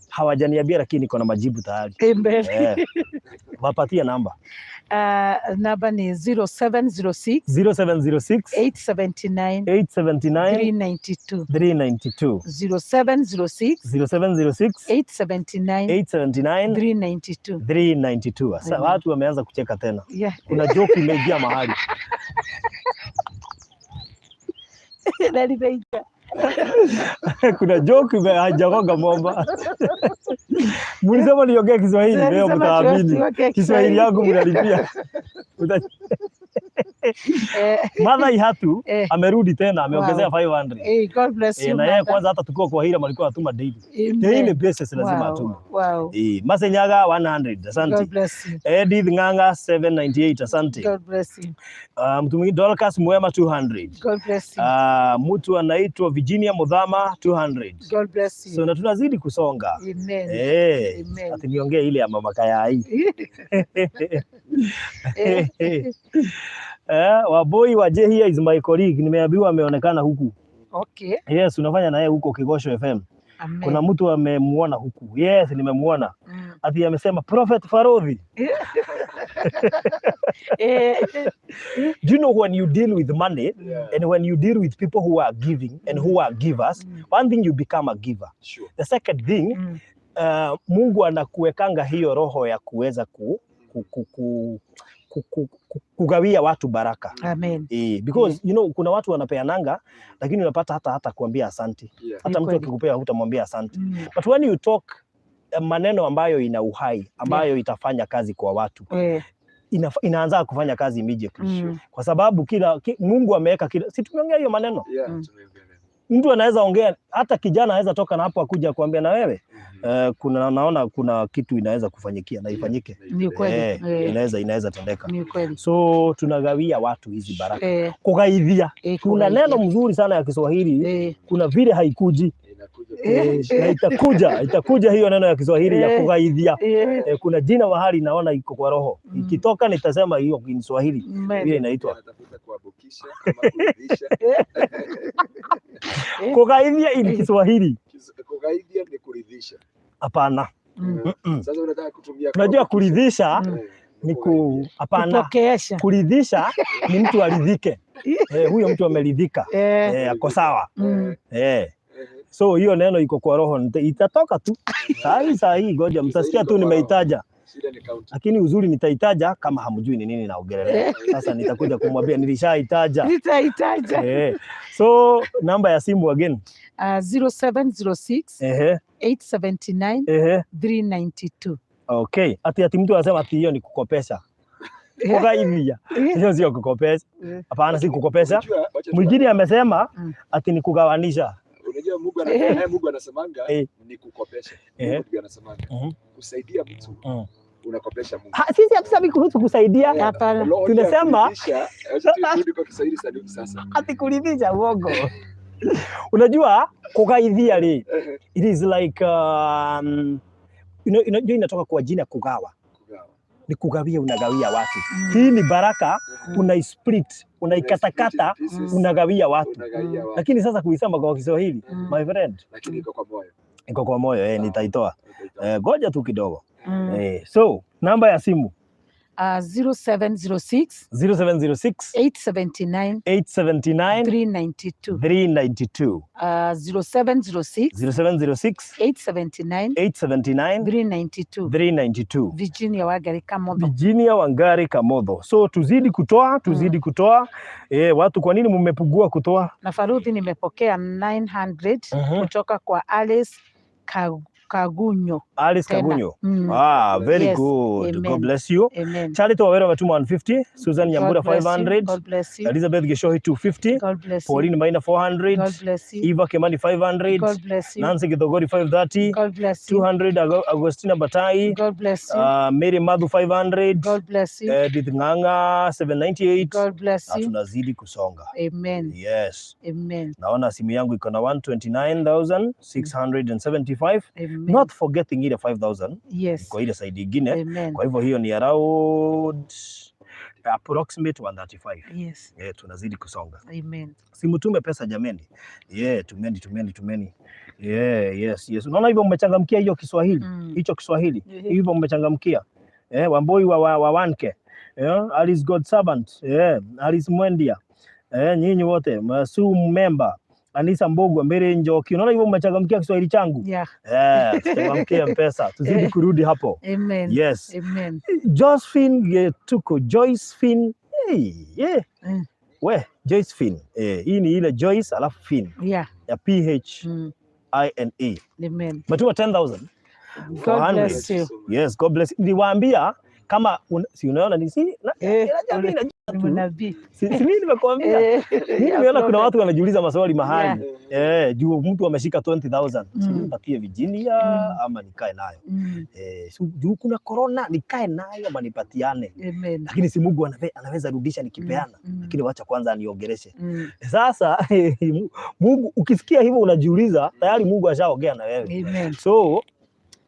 hawajaniambia, lakini niko na majibu tayari. Amen. Wapatie namba. Namba ni 0706 0706 879 879 392. 392. 0706 0706 879 879 392. 392. Sasa Amen. watu wameanza kucheka tena. Kuna joke imeingia mahali. Na limeingia. Kuna joke haijagonga mwamba. Mlisema niongee Kiswahili, leo Nilisema mtaamini. tuongee Kiswahili yangu mnalipia. Martha Ihatu amerudi tena, ameongezea 500. Hey, God bless you. Na yeye Martha. Kwanza hata tukiwa kwa hila alikuwa atuma daily. Amen. Daily basis lazima atume. Masenyaga 100, asante. God bless you. Edith Nganga 798, asante. God bless you. Mtu mwingine Dorcas Mwema 200. God bless you. Mtu anaitwa Virginia Mudhama 200. God bless you. So na tunazidi kusonga. Amen. Amen. Ati niongee ile ya mama Kayai. Waboi wa Jehia is my colleague. Nimeambiwa ameonekana huku. Yes, unafanya naye huko Kigosho FM. Amen. Kuna mtu amemuona huku. Yes, nimemuona. Ati amesema Prophet Farodhi. Do you know when you deal with money and when you deal with people who are giving and who are givers, one thing, you become a giver. The second thing, Mungu anakuwekanga hiyo roho ya kuweza kugawia watu baraka. Amen. Because kuna watu wanapeananga lakini unapata hata kuambia asante. Hata mtu akikupea hutamwambia asante. But when you talk maneno ambayo ina uhai, ambayo itafanya kazi kwa watu, inaanza kufanya kazi immediately. Kwa sababu Mungu ameweka kila, si tumeongea hiyo maneno? Yeah, tumeongea. Mtu anaweza ongea, hata kijana anaweza toka na hapo akuja kuambia na wewe kuna naona kuna kitu inaweza kufanyikia na ifanyike. Ni kweli. Inaweza tendeka. Ni kweli. So tunagawia watu hizi baraka. Kugaithia. Kuna Kugaithia. neno mzuri sana ya Kiswahili, kuna vile haikuji. Inakuja. Na itakuja hiyo neno ya Kiswahili ya kugaithia. Kuna jina mahali naona iko kwa roho. Ikitoka nitasema hiyo kwa Kiswahili Amen. vile inaitwa. Anatafuta kuabukisha ama kuridhisha. Kugaithia in Kiswahili. Kugaithia ni kuridhisha. Hapana. Sasa unataka kutumia Unajua kuabukisha. kuridhisha ni ku Kugaithia. hapana. Kupokeesha. Kuridhisha ni mtu aridhike. Huyo mtu ameridhika. Ako sawa. So hiyo neno iko kwa roho, itatoka tu saa hii saa hii, ngoja mtasikia tu nimeitaja, Shida ni county. lakini uzuri nitaitaja kama hamjui ni nini naongelelea. Sasa nitakuja kumwambia nilishaitaja. Nitaitaja. So namba ya simu again. 0706 879 392. Okay. Ati mtu anasema ati hiyo ni kukopesha. Kugaithia. Hiyo sio kukopesha. Hapana, si kukopesha. Unajua, wacha Mwingine amesema ati ni kugawanisha. Unajua Mungu naye Mungu anasemanga ni kukopesha. Mungu ndiye anasemanga. Kusaidia mtu unakopesha Mungu. Ha, sisi hatusemi kuhusu kusaidia. Hapana. Lord Tunasema- kuridhisha, acha turudi kwa Kiswahili sanifu sasa. Ati kuridhisha uongo. Unajua kugaithia ri, it is like unajua inatoka kwa jina kugawa. Kugawa. Ni kugawia, unagawia watu. Hii ni baraka, unaisplit, unaikatakata, Pieces, unagawia watu. unagawia watu. Lakini sasa kuisema kwa Kiswahili, my friend, Lakini iko kwa moyo. Iko kwa moyo, nitaitoa. Utaitoa. Goja tu kidogo. So namba ya simu? 0706 0706 879 879 392. 392. 0706 0706 879 879 392. 392. Virginia Wangari Kamotho. Virginia Wangari Kamotho. So tuzidi kutoa, tuzidi kutoa. Watu kwa nini mmepungua kutoa? Na Faruthi, nimepokea 900 kutoka kwa Alice Kagunyo. Alice Tena. Kagunyo. Ah, very Yes, good. amen. God bless you. Amen. Charity Wawera ametuma 150, Susan Nyambura God bless you. 500, God bless you. Elizabeth Gishohi 250, God bless you. Pauline Maina 400, God bless you. Eva Kimani 500, God bless you. Nancy Githogori 530, God bless you. 200 Agostina Batai, God bless you. Mary Madhu 500, God bless you. Edith Ng'ang'a 798. God bless Na you. tunazidi kusonga. Amen. Yes. Amen. Naona simu yangu iko na 129,675. Amen. Not forgetting ile 5000 Yes. kwa ile side ingine. Amen. Kwa hivyo hiyo ni around approximate 135. Yeah, tunazidi kusonga. Amen. Simutume pesa jameni. Yeah, tumeni, tumeni, tumeni. Yeah, yes. Unaona hivyo mmechangamkia hiyo Kiswahili. Hicho Kiswahili. Hivyo mmechangamkia. Wamboi wa Wanke. Yeah, Alice God Servant. Yeah, Alice Mwendia. Nyinyi wote, Masu Memba. Anisa Mbogwa, Mbere Njoki. Unaona hivyo mmechangamkia Kiswahili changu? Yeah. Tuchangamkie Mpesa. Tuzidi kurudi hapo. Amen. Yes. Amen. Josephine Getuko, Joyce Hey, yeah. We, Joyce. Hii ni ile Joyce alafu Finn ya PH I N E. Amen. Umetuma 10,000. God 400. bless you. Yes, God bless. Niliwaambia Kama si unaona ni si na, Eh, mimi najua ni tu. Mnabii. Si mimi nimekuambia. Mimi nimeona kuna watu wanajiuliza maswali mahali. Yeah. Eh, juu mtu ameshika 20,000. Si nipatie Virginia ama nikae nayo. Eh, si juu kuna corona, nikae nayo ama nipatiane. Amen. Lakini si Mungu anaweza rudisha nikipeana. Lakini wacha kwanza aniongeleshe. Sasa Mungu, ukisikia hivyo unajiuliza tayari Mungu ashaongea na wewe. Amen. So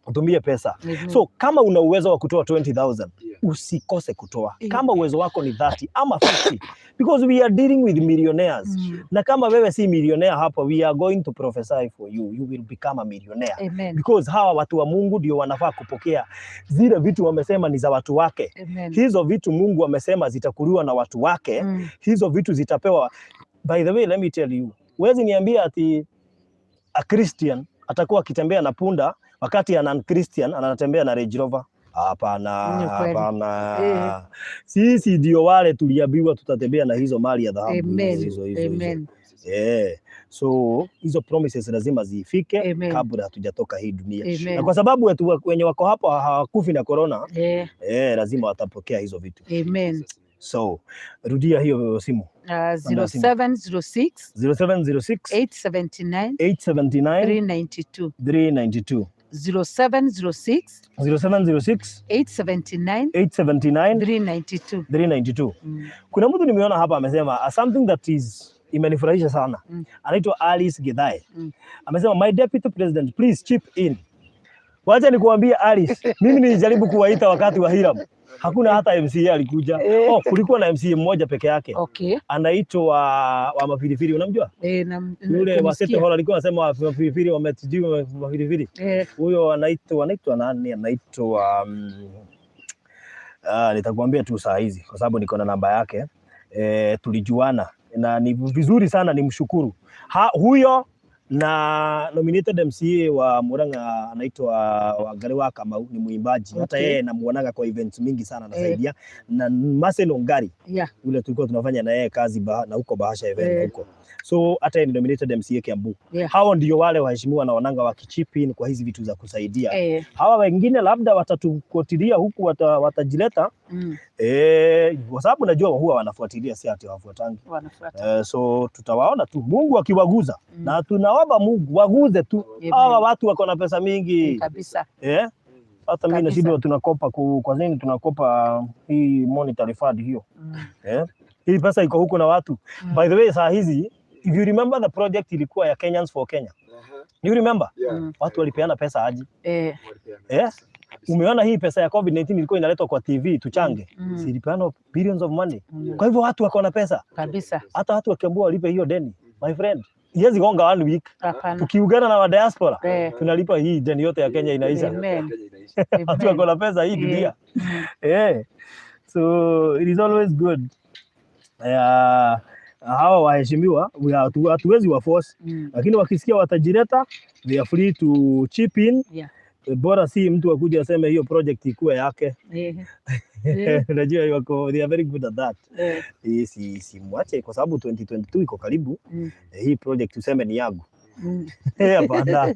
utumie pesa. Amen. So kama una uwezo wa kutoa 20,000, usikose kutoa. Kama uwezo wako ni 30 ama 50, because we are dealing with millionaires. Na kama wewe si millionaire hapa, we are going to prophesy for you. You will become a millionaire. Amen. Because hawa watu wa Mungu ndio wanafaa kupokea zile vitu wamesema ni za watu wake. Amen. Hizo vitu Mungu amesema zitakuliwa na watu wake. Hizo vitu zitapewa. By the way, let me tell you, huwezi niambia ati a Christian atakuwa akitembea na punda wakati a non-Christian anatembea na Range Rover. Hapana, Ni kweli. hapana. Eh. Sisi ndio wale tuliambiwa tutatembea na hizo mali ya dhahabu, Amen. hizo hizo hizo. Amen. Eh, so hizo promises lazima zifike Amen. kabla hatujatoka hii dunia. Amen. Na kwa sababu wetu wenye wako hapo hawakufi na corona, lazima watapokea hizo vitu. Amen. So rudia hiyo simu. 0706 0706 879 879 392. 392. 0706 0706 879 879 392. 392. Mm. Kuna mtu nimeona hapa amesema something that is imenifurahisha sana. Anaitwa Alice Githae. Amesema, "My deputy president, please chip in." Wacha nikuambie Alice, mimi nilijaribu kuwaita wakati wa Hiram. Hakuna hata MCA alikuja. Eh. Oh, kulikuwa na MCA mmoja peke yake. Anaitwa wa Mapilipili, unamjua? Eh, na, Yule wa City kumsikia. Hall alikuwa anasema wa Mapilipili wametujui Mapilipili. Huyo anaitwa nani? Anaitwa nitakwambia tu saa hizi kwa sababu niko na namba yake. Tulijuana na ni vizuri sana nimshukuru. Huyo na nominated MCA wa Murang'a anaitwa Wangari wa Kamau, ni mwimbaji. Hata yeye namuonaga kwa events mingi sana anasaidia. Na Marcel Ongari yule tulikuwa tunafanya na yeye kazi na huko Bahasha event huko. So hata yeye ni nominated MCA Kiambu. Hao ndio wale waheshimiwa na wananga wakichip in kwa hizi vitu za kusaidia. Hawa wengine labda watatufuatilia huku watajileta kwa sababu najua huwa wanafuatilia, si ati hawafuatangi. Wanafuata. So tutawaona tu Mungu akiwaguza na tunaomba Mungu waguze tu Amen. hawa watu wako na pesa mingi Kabisa. Hata mimi nashindwa tunakopa kwa nini tunakopa hii monetary fund hiyo? Hii pesa iko huku na watu. By the way, saa hizi, if you remember, the project ilikuwa ya Kenyans for Kenya. You remember? Yeah. Watu walipeana pesa aje? Walipeana Yes. pesa. Kabisa. Umeona hii pesa ya COVID-19 ilikuwa inaletwa kwa TV tuchange. Mm. Si ilipeanwa billions of money. Mm. Kwa hivyo watu wako na pesa. Kabisa. Hata watu wakiambiwa walipe hiyo deni, my friend, iwezi gonga one week. Hapana. Tukiungana na wa diaspora, tunalipa hii deni yote ya Kenya inaisha. Amen. Kenya inaisha. Watu wako na pesa hii dunia. So it is always good. Hawa waheshimiwa hatuwezi wa force, lakini wakisikia watajileta, they are free to chip in. Bora si mtu akuja aseme hiyo project ikuwe yake. Unajua wako, they are very good at that. Si mwache kwa sababu 2022 iko karibu. Hii project tuseme ni yangu. Hapana.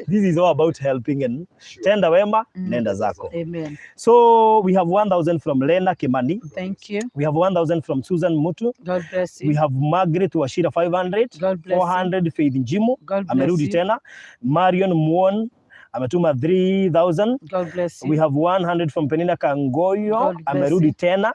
This is all about helping and tenda wema, nenda zako. Amen. So we have 1000 from Lena Kimani. Thank you. We have 1000 from Susan Mutu. God bless you. We have Margaret Wachira 500. God bless you. 400 Faith Njimo God bless amerudi you. tena. Marion Muon ametuma 3000. God bless you. We have 100 from Penina Kangoyo, God bless amerudi you. tena.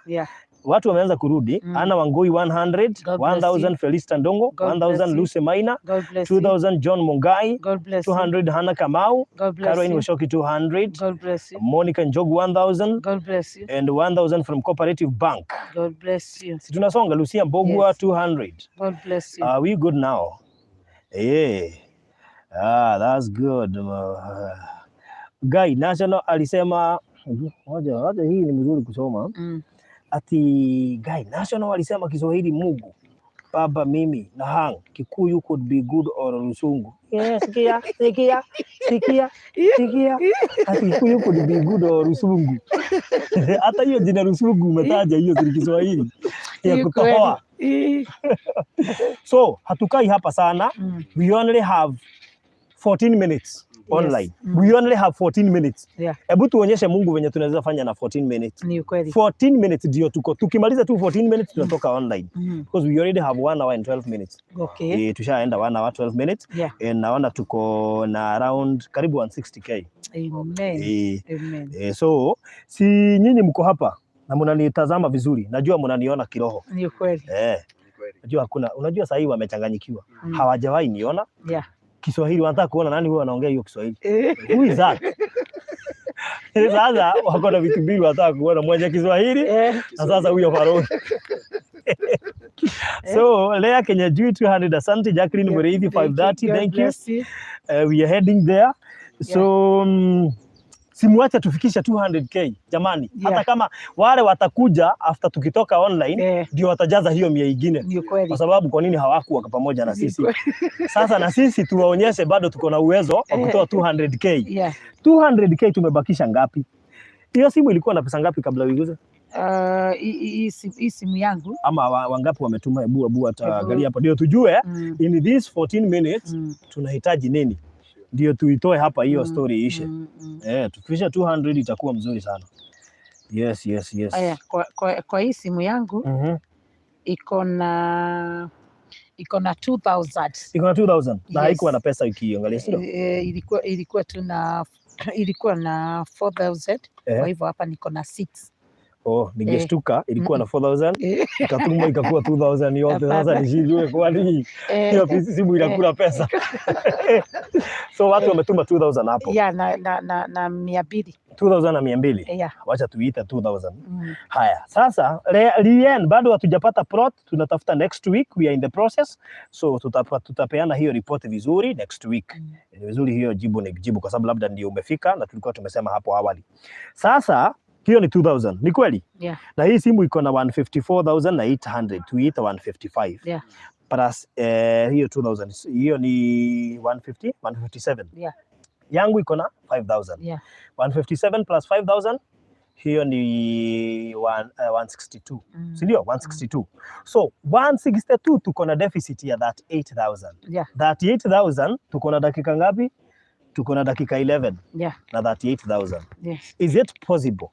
Watu wameanza kurudi. Ana Wangui 100, God bless 1000 you. Felista Ndongo, God bless 1000 you. Lucy Maina, God bless you. 2000 John Mungai, God bless you. 200 Hannah Kamau, God bless Caroline you. Washoki 200, God bless you. Monica Njogu 1000 God bless you. And 1000 from Cooperative Bank. God bless you. Si tunasonga, Lucia Mbogua 200. God bless you. Are we good now? Yeah. Ah, that's good. Guy National alisema, ngoja ngoja, hii ni mzuri kusoma. Ati Guy National alisema Kiswahili Mungu Baba mimi na hang Kikuyu could be good or Rusungu. Yeah, sikia, sikia, sikia, sikia. Ati Kikuyu could be good or Rusungu. Hata hiyo jina Rusungu umetaja hiyo si Kiswahili ya Ni kutohoa. kweli. So hatukai hapa sana. We only have 14 minutes. Online. We only have 14 minutes. Hebu tuonyeshe Mungu venye tunaweza fanya na 14 minutes. Ni ukweli. 14 minutes ndio tuko. Tukimaliza tu 14 minutes, tunatoka online because we already have 1 hour and 12 minutes. Tushaenda 1 hour 12 minutes. And naona tuko na around karibu 160K. Amen. Amen. So si nyinyi mko hapa na mnanitazama vizuri, najua mnaniona kiroho. Ni ukweli. Ni kweli. Najua hakuna, unajua sasa hii wamechanganyikiwa, hawajawahi niona Kiswahili, wanataka kuona nani huyo anaongea hiyo Kiswahili. Who is that? Sasa wako na vitu mbili wanataka kuona, mwenye Kiswahili na sasa huyo Farao. So Lea Kenya Jui 200, asante. Jacqueline Mureithi Thank you. 530, God thank you. bless you. We are heading there. So simuache tufikishe 200K jamani. Hata kama wale watakuja after tukitoka online ndio watajaza hiyo 100 ingine. Ni ukweli. Kwa sababu kwa nini hawakuwa pamoja na Ni sisi? kweli. Sasa na sisi tuwaonyeshe bado tuko na uwezo wa kutoa 200K. 200K tumebakisha ngapi? Hiyo simu ilikuwa na pesa ngapi kabla uiguze? Hii simu yangu Ama wangapi wametuma? Hebu hata Hebu. angalia hapo ndio tujue in this 14 minutes tunahitaji nini, ndio tuitoe hapa hiyo story iishe. Eh, tufikishe 200 itakuwa mzuri sana. Yes. Aya, kwa hii simu yangu iko na 2000. Iko na 2000 na Yes. haikuwa na pesa ikiangalia, sio? Eh, ilikuwa na 4000. Kwa hivyo hapa niko na 6. Oh, ningeshtuka ilikuwa na 4000 ikatuma ikakuwa 2000 yote. Sasa Hapana. nishindwe, kwani hiyo simu inakula pesa? So watu wametuma 2000 hapo. Yeah, na 200. 2000 na 200. Yeah. Wacha tuiite 2000. Haya, sasa Lien, bado hatujapata plot, tunatafuta next week, we are in the process. So tutapeana hiyo report vizuri next week. Ni vizuri hiyo jibu ni jibu kwa sababu labda ndio umefika na tulikuwa tumesema hapo awali. Sasa hiyo ni 2000, ni kweli? Yeah. Na hii simu iko na 154,800, tuiite 155. Plus hiyo 2000, hiyo ni 150, 157. Yangu iko na 5000. 157 plus 5000, hiyo ni 162. Si ndio? 162. So 162 tuko na deficit ya 38,000. 38,000, tuko na dakika ngapi? Tuko na dakika 11 na 38,000. Is it possible?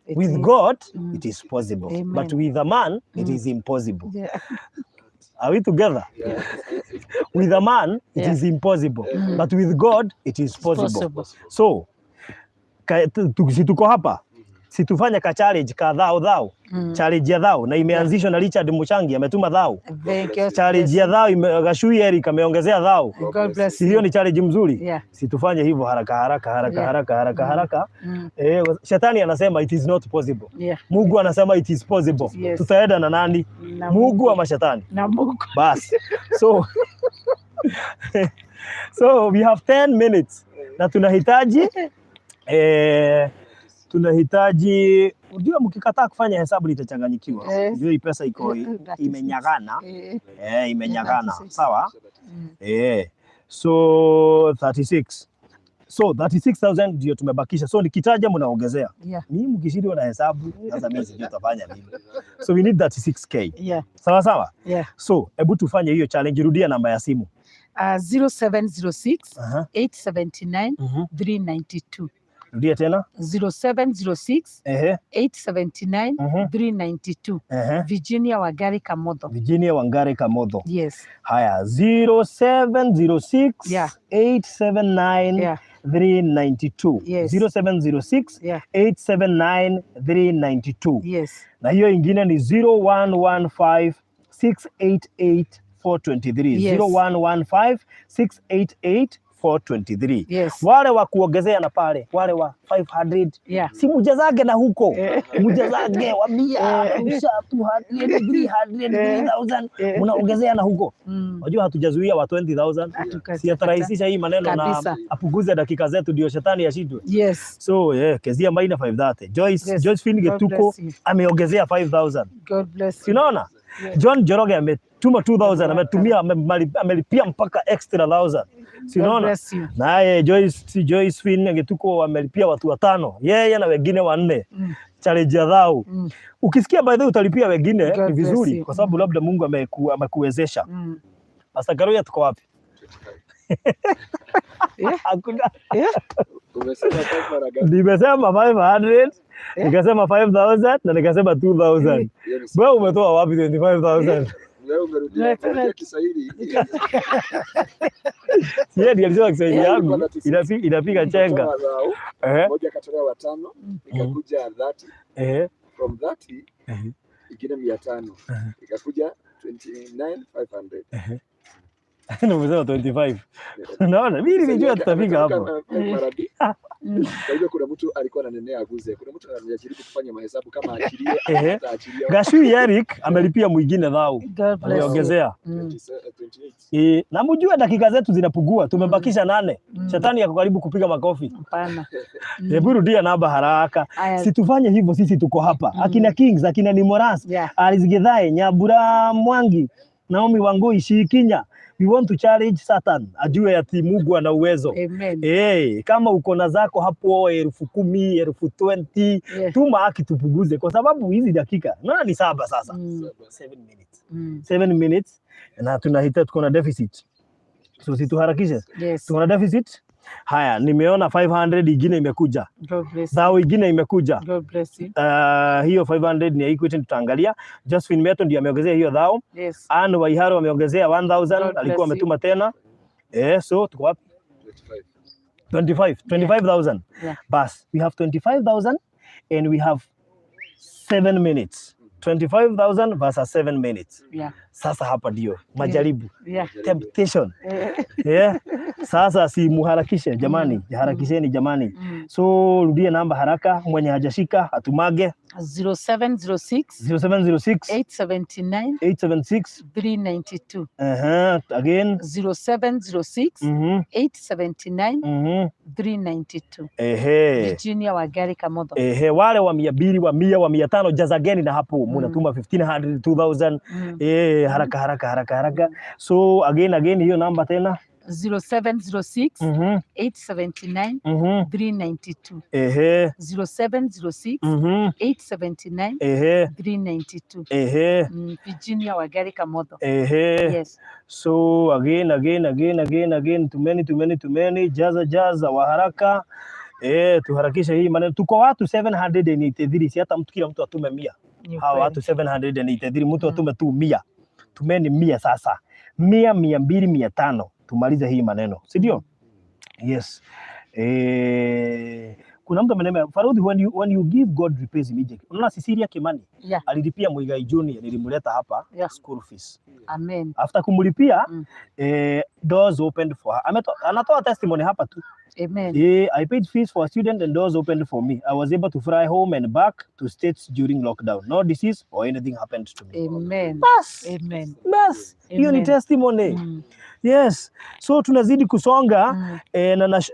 It With is. God, it is possible. Amen. But with a man, it is impossible. Are we together? Yeah. With a man, it is impossible. But with God, it is possible. Possible. So, si tuko hapa? Si tufanye ka challenge ka thao thao. Challenge ya thao na imeanzishwa na Richard Muchangi, ametuma thao. Thank you. Challenge ya thao Gashui Eric ameongezea thao. God bless Si hiyo you. ni challenge mzuri? Yeah. Si tufanye hivyo haraka haraka haraka haraka haraka haraka. Eh, shetani anasema it is not possible. Mungu anasema it is possible. Tutaenda na nani? Na Mungu ama shetani? Na Mungu. Basi. So we have 10 minutes na tunahitaji, unajua mkikataa kufanya hesabu nitachanganyikiwa. Unajua hii pesa iko 36. imenyagana. Eh, imenyagana. 36. Sawa? Eh. So 36. So 36,000 ndio tumebakisha. So nikitaja mnaongezea. Mimi mkishindwa na hesabu, sasa mimi sijui tutafanya nini. So we need 36K. Sawa sawa? Yeah. So hebu tufanye hiyo challenge, rudia namba ya simu. 0706 879 392. Rudia tena. 0706 879 392. Virginia Wangari Kamotho. Virginia Wangari Kamotho. Yes. Haya, 0706 879 392. Yes. 0706 879 392. Yes. Na hiyo ingine ni 0115 688 423. Yes. 0115 688 423. Yes. Wale wa kuongezea na pale, wale wa 500, si mujazage na huko, mujazage wa 100, rusha 200, 300, 3000, mnaongezea na huko. Unajua hatujazuia wa 20,000, si atarahisisha hii maneno na apunguze dakika zetu ndio shetani ashindwe. Yes. So yeah, Kezia Maina 530, Joyce Josephine God Getuko bless you. ameongezea 5000. God bless Si you. unaona? Yes. John Njoroge ametuma 2000, ametumia, amelipia mpaka extra 1000. Si God unaona? bless you. Naye Joyce Getuko amelipia watu watano, yeye na wengine wanne. Challenge ya thao. Ukisikia by the way utalipia wengine God ni bless vizuri you. kwa sababu labda Mungu amekuwezesha. Pastor Karuya, tuko wapi? Hakuna. Umesema 5 mara ngapi? Nimesema 500, nikasema 5000 na nikasema 2000. Hiyo ni Wewe umetoa wapi 25,000? Wewe umerudia Na tena- umerudia Kiswahili. Yeye ndiye alisema Kiswahili Yeah, yangu alikuwa na inapiga chenga. Kutoa dhao, moja akatolewa watano, ikakuja 30, from 30 ingine 500, ikakuja 29,500. Na umesema 25. Unaona? Mimi nilijua tutafika hapo. Mara mbili. Kwa hivyo kuna mtu alikuwa ananenea aguze, kuna mtu anajaribu kufanya mahesabu kama aachilie ataachilia. Gashui Eric amelipia mwingine dhau. God bless you. Ameongezea. 28. Na mjue dakika zetu zinapungua, tumebakisha 8. Shetani yako karibu kupiga makofi. Hapana. Hebu rudia namba haraka. Aya. Situfanye hivyo, sisi tuko hapa. Akina Kings, akina Nimoras, Alice Githae, Nyabura Mwangi, Naomi Wangui, Shikinya. We want to challenge Satan ajue ati Mungu ana uwezo. Amen. Kama uko na zako hapo 10,000, 20,000, tuma haki tupunguze, kwa sababu hizi dakika naona ni 7 sasa. 7 minutes. 7 minutes na tunahitaji, tuko na deficit. So situharakishe. Tuko na deficit. Haya, nimeona 500 ingine imekuja. God bless you. Thao ingine imekuja. God bless you. Hiyo 500 ni ya Equity, tutaangalia. Josephine Meto ndiye ameongezea hiyo thao. Ann Waiharo ameongezea 1000, God bless alikuwa you. ametuma tena. So tuko wapi? 25. 25,000. Bas, we have 25,000 and we have 7 minutes. 25,000 versus 7 minutes. Sasa hapa ndio majaribu. Temptation. Yeah. Sasa si muharakishe jamani, harakisheni jamani. So rudie namba haraka, mwenye hajashika atumage. 0706 0706 879 876 392. Again. 0706 879 392. Virginia Wangari Kamotho. Ehe, wale wa 200, wa 100, wa 500 jazageni na hapo munatuma 1500, 2000. Haraka haraka haraka haraka. So again hiyo namba tena. 0706 879 392. 0706 879 392. Virginia Wangari Kamotho. Yes. So again again again again again, too many too many too many, jaza jaza wa haraka. Tuharakishe hii maneno. Tuko watu 783, si hata mtu kila mtu atume 100. Ni Hawa kweli. watu 783, mtu atume tu 100. Tumeni 100 sasa. 100, 200, 500. Tumalize hii maneno. Si ndio? Yes. Kuna mtu amenema Farudi, when you give, God repays immediately. Unaona Cecilia Kimani alilipia Muigai Junior, nilimleta hapa school fees. Amen. After kumlipia, doors opened for her. Anatoa testimony hapa tu. Amen. I paid fees for a student and doors opened for me. I was able to fly home and back to States during lockdown. No disease or anything happened to me. Amen. Bas. Amen. Bas. Hiyo ni Amen. testimony. Yes. So tunazidi kusonga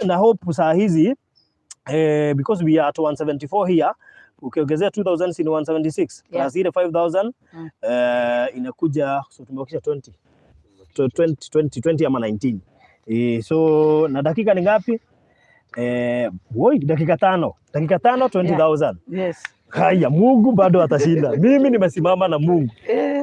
na hope saa hizi, because we are at 174 here, ukiongezea 2000 si ni 176 plus ile 5000 inakuja, so tumebakisha 20, so 20 20 20 ama 19. So na dakika ni ngapi? Woi, dakika 5, dakika 5, 20,000. Haya, Mungu bado atashinda. Mimi nimesimama na Mungu.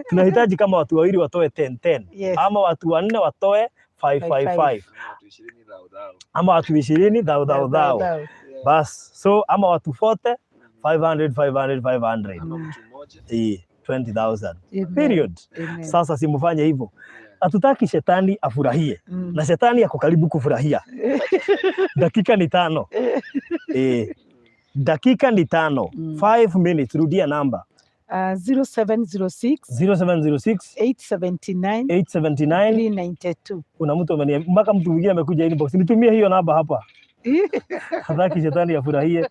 Tunahitaji kama watu wawili watoe 10 10 ama watu wanne watoe 5 5 5 Watu 20 dhao dhao. ama watu 20 dhao dhao dhao. Dhao. Bas, so ama watu 40 500 500 500. Ama mtu mmoja. 20,000. Amen. Period. Amen. Sasa simfanye hivyo. Hatutaki shetani afurahie. Na shetani ako karibu kufurahia. Dakika ni 5. Dakika ni 5. 5 minutes. Rudia namba. 0706 0706 879 879 392. Kuna mtu ameniambia mpaka mtu mwingine amekuja inbox. Nitumie hiyo namba hapa. Hataki shetani afurahie.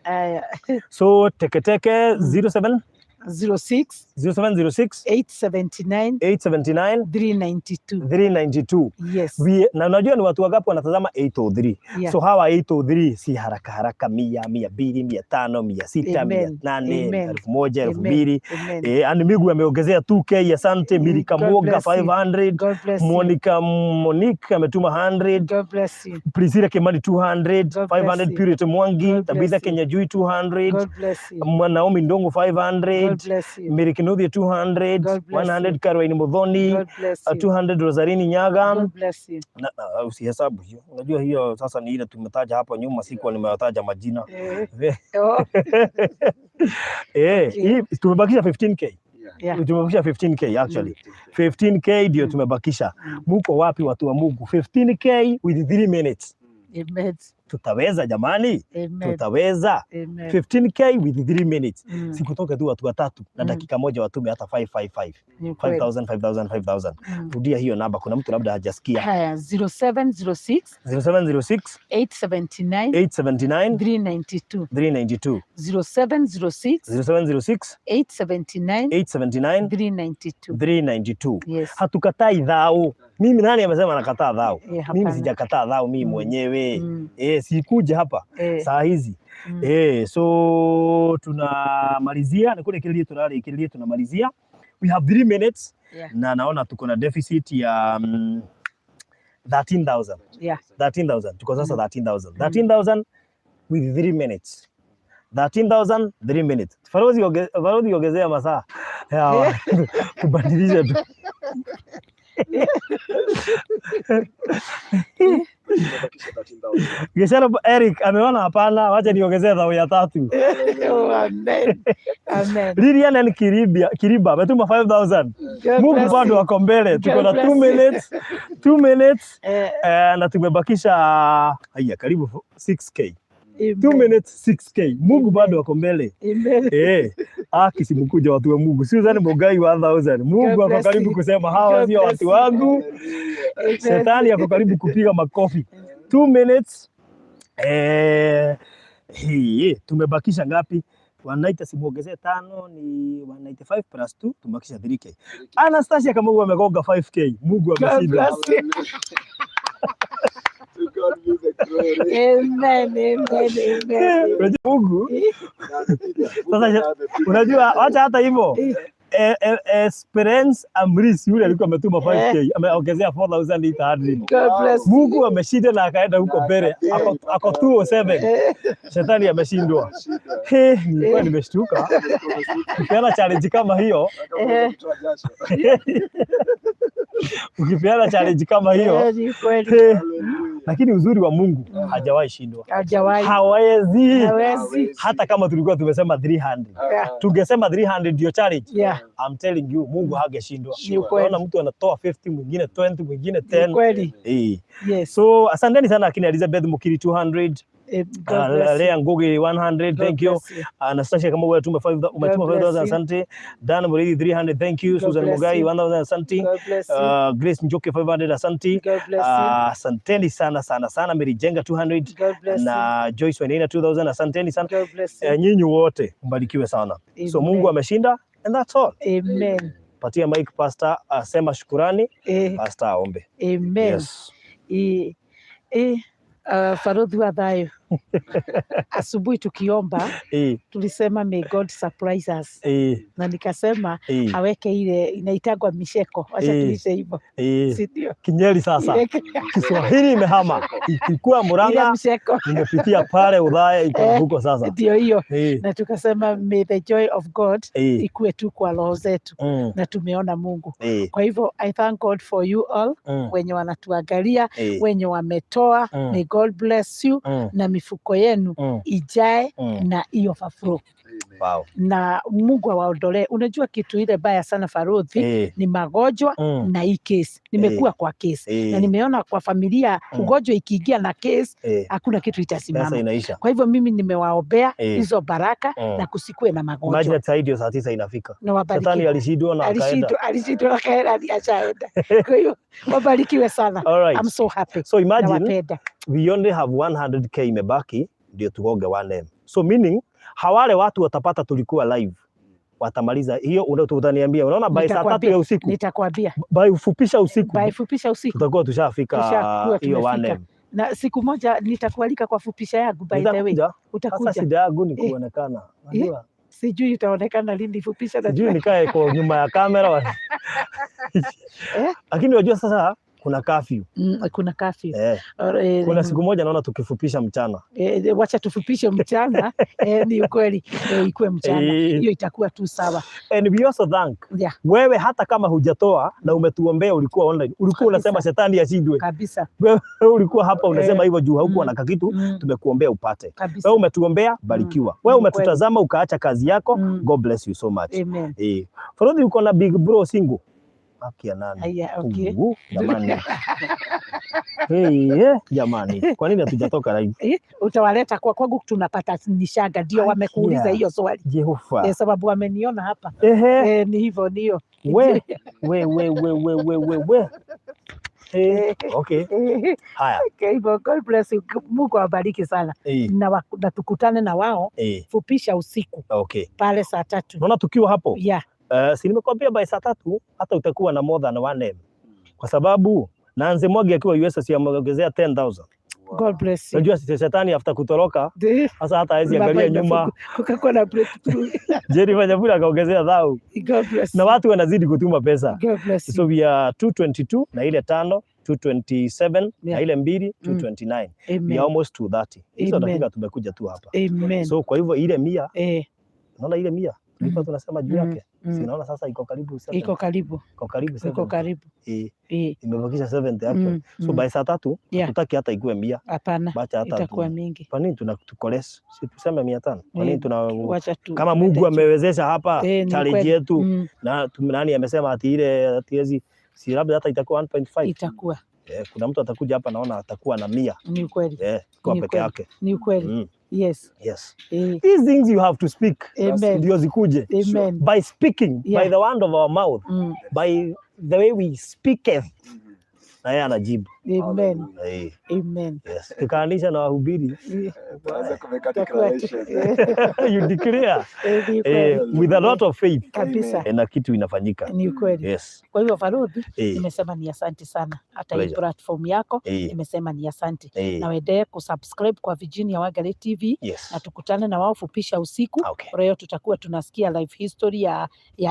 Aya. So teketeke 07 06 0706 879 879 392. 392. Yes. Na unajua ni watu wangapi wanatazama 803? Yeah. So hawa 803 si haraka haraka, 100, 200, 500, 600, Amen. 800, Amen. 1000, Amen. 2000. Amen. Ani Migu ameongezea 2K, asante. Milika God Mwoga bless you. 500. God bless you. Monica Monique ametuma 100. God bless you. Priscilla Kimani 200, God bless 500 you. Purity Mwangi, God bless Tabitha you. Kenyajui 200, God bless you. Naomi Ndongo 500, God God bless you. Mary Kinuthia 200, God bless 100 you. Caroline Muthoni, God bless you. 200 Rosarini Nyaga. God bless you. Na usihesabu hiyo, unajua hiyo sasa ni ile tumetaja hapo nyuma, sikuwa nimewataja majina. Oh, okay. Hii tumebakisha 15K. Yeah. Tumebakisha 15K actually. 15K ndio tumebakisha. Muko wapi watu wa Mungu? 15K with 3 minutes. Amen. Tutaweza jamani? Amen. Tutaweza. Amen. 15K with 3 minutes. Sikutoke tu watu watatu na dakika moja watume hata 555. Ni kweli. 5000 5000 5000. Rudia hiyo namba, kuna mtu labda hajasikia. Haya, 0706 0706 879 879 392. 392. 0706 0706 879 879 392. 392. Yes. Hatukatai dhao. Mimi nani amesema nakataa dhao? Eh, Mimi hapana. sijakataa dhao mimi mwenyewe. Sikuja hapa saa hizi. So tunamalizia ni kule kile tunarĩkĩrĩria tunamalizia. We have 3 minutes na naona tuko na deficit ya 13,000. 13,000. Tuko sasa 13,000. 13,000 with 3 minutes. 13,000 3 minutes. Farozi ongezea masaa. Ya, tubadilishe tu. Tumebakisha 13,000. Geshara Eric ameona hapana, wacha niongezee dhao ya tatu. Oh, amen. Amen. Lilian and Kiriba ametuma 5,000. God Mungu bless bado you. ako mbele. Tuko God na bless 2 you. minutes. 2 minutes. Na tumebakisha haya karibu 6K. 2 Amen. minutes 6K. Mungu bado ako mbele. Amen. Akisimkuja watu wa Mungu. Susan Mugai 1000. Mungu God ako bless karibu you. kusema hawa God sio bless watu you. wangu. Amen. Shetani ako karibu kupiga makofi. 2 minutes. Hii tumebakisha ngapi? 190 simuongezee tano ni 195 plus 2 tumebakisha 3K. Anastasia kama huyu amegonga 5K. Mungu God ameshinda. bless you. To God be the glory. Amen. Amen. Amen. Unajua Mungu Na amepiga. Mungu sasa amepiga. unajua wacha hata hivyo. Esperance Amris yule alikuwa ametuma 5K, ameongezea 4800. God bless you. Mungu ameshinda na akaenda huko mbele, ako 207. Shetani ameshindwa. Ameshinda. He, nilikuwa nimeshtuka ukipeana challenge kama hiyo, Akaweza kutoa jasho. ukipeana challenge kama hiyo Ni kweli. he, Hallelujah. lakini uzuri wa Mungu hajawahi shindwa, Hajawahi. hawezi. Hawezi. Hata kama tulikuwa tumesema 300, tungesema 300 ndio challenge. I'm telling you, Mungu hangeshindwa. Ni ukweli. Unaona mtu anatoa 50, mwingine 20, mwingine Ni 10. kweli. Yes. So asanteni sana akina Elizabeth Mukiri 200, God bless you. Lea Ngugi 100, God thank you. bless you. Anastasia kama wewe umetuma bless 5000 you. asante. Dan Muridi 300, thank you. God Susan bless Mugai you. 1000 asante. God bless you. Grace Njoki 500 asante. God bless you. Asanteni sana sana sana. Mary Jenga 200 God bless you. na Joyce Wainaina 2000 asanteni sana. God bless you. Nyinyi wote mbarikiwe sana. So Amen. Mungu ameshinda and that's all. Amen. Patia mic pastor asema shukurani, pastor aombe. Amen. Yes. Farodhi wa thayo. Asubuhi tukiomba tulisema may God surprise us. Na nikasema aweke ile inaitagwa misheko. Wacha tuishe hivyo. Si ndio? Kinyeri sasa. Kiswahili imehama. Ikikuwa Ile Murang'a misheko. nimepitia pale Udhaya iko huko sasa. Ndio hiyo. Na tukasema may the joy of God ikuwe tu kwa roho zetu. Na tumeona Mungu. Kwa hivyo I thank God for you all wenye wanatuangalia, wenye wametoa. May God bless you. Na mifuko yenu ijae na overflow. Wow. Na Mungu awaondolee. Unajua kitu ile baya sana Farodhi ni magonjwa na hii case. Nimekuwa kwa case na nimeona kwa familia ugonjwa ikiingia na case hakuna kitu itasimama. Pesa inaisha. Kwa hivyo mimi nimewaombea hizo baraka na kusikue na magonjwa. Imagine saa hiyo saa 9 inafika. Na wabarikiwe. Shetani alishindwa na akaenda. Alishindwa akaenda, ashaenda. Kwa hiyo wabarikiwe sana. All right. I'm so happy. So imagine Nawapenda. we only have 100K imebaki ndio tugonge 1M. So meaning hawale watu watapata tulikuwa live watamaliza hiyo, utaniambia. Unaona by saa 3 ya usiku, nitakwambia by ufupisha usiku, by fupisha usiku tutakuwa tushafika hiyo 1M. Na siku moja nitakualika kwa fupisha yangu, by the way. Utakuja. Sasa shida yangu ni kuonekana. Unajua? Sijui utaonekana lini fupisha na sijui nikae kwa nyuma ya kamera. Lakini unajua sasa Kuna curfew. Kuna curfew. Kuna siku moja naona tukifupisha mchana. Wacha tufupishe mchana. Ni ukweli, ikuwe mchana, hiyo itakuwa tu sawa. And we also thank wewe, hata kama hujatoa na umetuombea, ulikuwa online, ulikuwa unasema shetani ashindwe. Kabisa. Wewe ulikuwa hapa unasema hivyo juu haukuwa na kakitu, tumekuombea upate. Wewe umetuombea, barikiwa. Wewe umetutazama ukaacha kazi yako, God bless you so much. Amen. Farodhi, uko na big bro single? Haki ya nani? Haya, okay. Jamani. Hey, jamani. Kwa nini hatujatoka live? Utawaleta kwa kwangu, tunapata nishaga, ndio wamekuuliza hiyo swali. Jehova. Sababu wameniona hapa. Ni hivyo ndio. We, we, we, we, we, we, we, we. Okay. Haya. Okay, hivyo God bless you. Mungu awabariki sana. Na tukutane na wao fupisha usiku pale saa 3. Naona tukiwa hapo. Si nimekuambia by saa 3 hata utakuwa na more than 1M. Kwa sababu Nancy Mwangi akiwa US si ameongezea 10,000. God bless you. Unajua shetani after kutoroka sasa hata hawezi angalia nyuma. Kukakuwa na breakthrough. Jennifer Nyabura akaongezea thau. God bless Na you. watu wanazidi kutuma pesa. God bless you. So we are 222 na ile tano 227 na ile mbili 229. We Amen. are almost 230. Hizo Amen. dakika tumekuja tu hapa. Amen. So kwa hivyo ile 100, unaona ile 100 tulikuwa tunasema juu yake. Si naona sasa iko karibu 7. Iko karibu. Iko karibu Iko 7. karibu. Imebakisha 70 actually. So by saa 3 hatutaki hata ikuwe 100. Hapana. Bacha hata Itakuwa mingi. Kwa nini tuna tukolesi? Si tuseme 500. Kwa nini tuna Wacha tu. kama Mungu amewezesha hapa Ni challenge kweli. yetu na nani amesema ati ile ati hizi si labda hata itakuwa 1.5. Itakuwa. Kuna mtu atakuja hapa naona atakuwa na 100. Ni ukweli. Kwa Ni peke kweli. yake. Ni ukweli. Yes. Yes. These things you have to speak. Amen. Ndio zikuje. Amen. By speaking, by the word of our mouth, by the way we speaketh. Na yeye anajibu. Amen. Amen. Yes. Tukaanisha na wahubiri. Tuanze kumeka Itakuwa tu. declaration. You declare Ni ukweli. with a lot of faith. Kabisa. Na kitu inafanyika. Ni ukweli. Yes. Kwa hivyo Farodhi, nimesema ni asante sana. Hata hii Pleasure. platform yako nimesema ni asante. Na uendelee kusubscribe kwa Virginia Wangari TV na tukutane na wao fupisha usiku. Leo tutakuwa tunasikia life history ya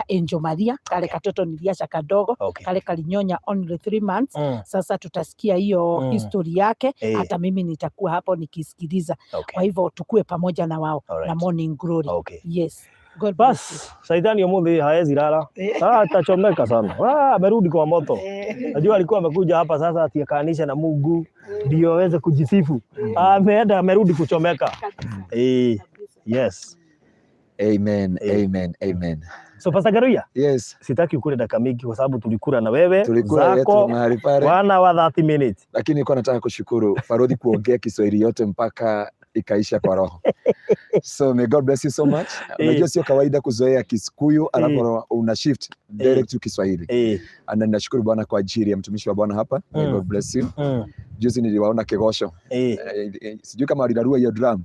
Angel Maria, kale katoto niliacha kadogo, kale kalinyonya only 3 months. Sasa tutasikia hiyo history yake, hata mimi nitakuwa hapo nikisikiliza. Kwa hivyo tukue pamoja na wao na Morning Glory. Yes. God bless you. Bas, Saitani umuthi haezi lala. Atachomeka sana. Amerudi kwa moto. Najua alikuwa amekuja hapa sasa ati akaanisha na Mungu ndio aweze kujisifu. Ameenda amerudi kuchomeka. Kabisa, kabisa. Yes. Amen, amen, amen. So Pastor Garuya, Yes, sitaki ukule dakika mingi kwa sababu tulikula na wewe tulikula yetu zako mahali pale, 1 hour 30 minutes. Lakini nilikuwa nataka kushukuru Farodhi kuongea Kiswahili yote mpaka ikaisha kwa roho. So may God bless you so much. Unajua sio kawaida kuzoea Kikuyu alafu una shift direct to Kiswahili. Na ninashukuru Bwana kwa ajili ya mtumishi wa Bwana hapa. May God bless you. Juzi niliwaona Kegosho. Sijui kama walirarua hiyo drum.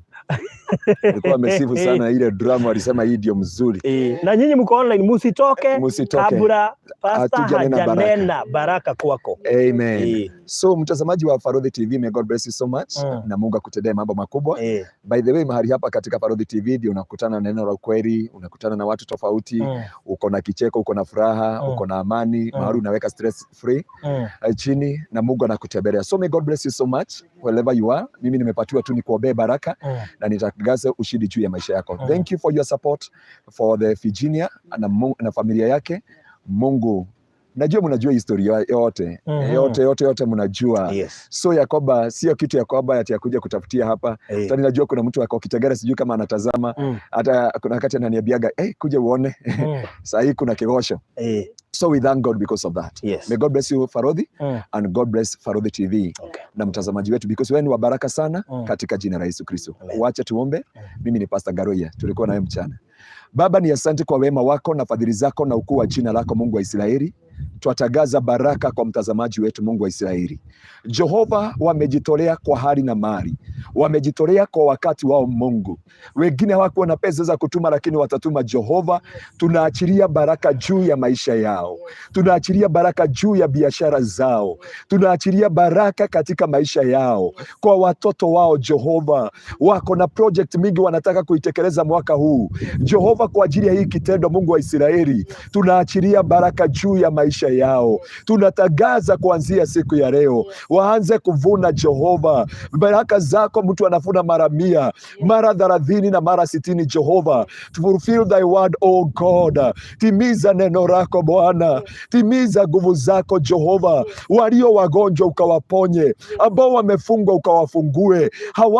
Walikuwa wamesifu sana ile drum, walisema hii ndio mzuri. Na nyinyi mko online, musitoke Musitoke. kabla pastor Hatujanena baraka. hajanena baraka kwako. Amen. So mtazamaji wa Farodhi TV, may God bless you so much na Mungu akutendee mambo makubwa. By the way, mahali hapa katika Farodhi TV ndio unakutana na neno la ukweli, unakutana na watu tofauti, uko na kicheko, uko na furaha, uko na amani, mahali unaweka stress free chini na Mungu anakutembelea. So may God bless you so much wherever you are. Mimi nimepatiwa tu nikuombee baraka na nitatangaza ushindi juu ya maisha yako. Thank you for your support for the Virginia na familia yake. Mungu, najua mnajua historia yote yote yote yote mnajua. So ya kwamba sio kitu ya kwamba ati ya kuja kutafutia hapa. Hata ninajua kuna mtu ako Kitengela, sijui kama anatazama. Hata kuna wakati ananiambiaga, "Hey, kuja uone saa hii kuna Kigosho." So we thank God because of that. May God bless you, Farodhi, and God bless Farodhi TV na mtazamaji wetu because wewe ni wa baraka sana katika jina la Yesu Kristo. Amen. Wacha tuombe. Mimi ni Pastor Garoya, tulikuwa naye mchana. Baba, ni asante kwa wema wako na fadhili zako na ukuu wa jina lako, Mungu wa Israeli. Twatangaza baraka kwa mtazamaji wetu, Mungu wa Israeli. Jehova, wamejitolea kwa hali na mali, wamejitolea kwa wakati wao Mungu. Wengine hawakuwa na pesa za kutuma, lakini watatuma. Jehova, tunaachilia baraka juu ya maisha yao, tunaachilia baraka juu ya biashara zao, tunaachilia baraka katika maisha yao, kwa watoto wao. Jehova, wako na project mingi wanataka kuitekeleza mwaka huu. Jehova, kwa ajili ya hii kitendo, Mungu wa Israeli, tunaachilia baraka juu ya maisha maisha yao. Tunatangaza kuanzia siku ya leo waanze kuvuna Jehova baraka zako. Mtu anavuna mara 100, mara 30 na mara 60. Jehova, fulfill thy word, O God. Timiza neno lako Bwana, timiza nguvu zako Jehova. Walio wagonjwa ukawaponye, ambao wamefungwa ukawafungue,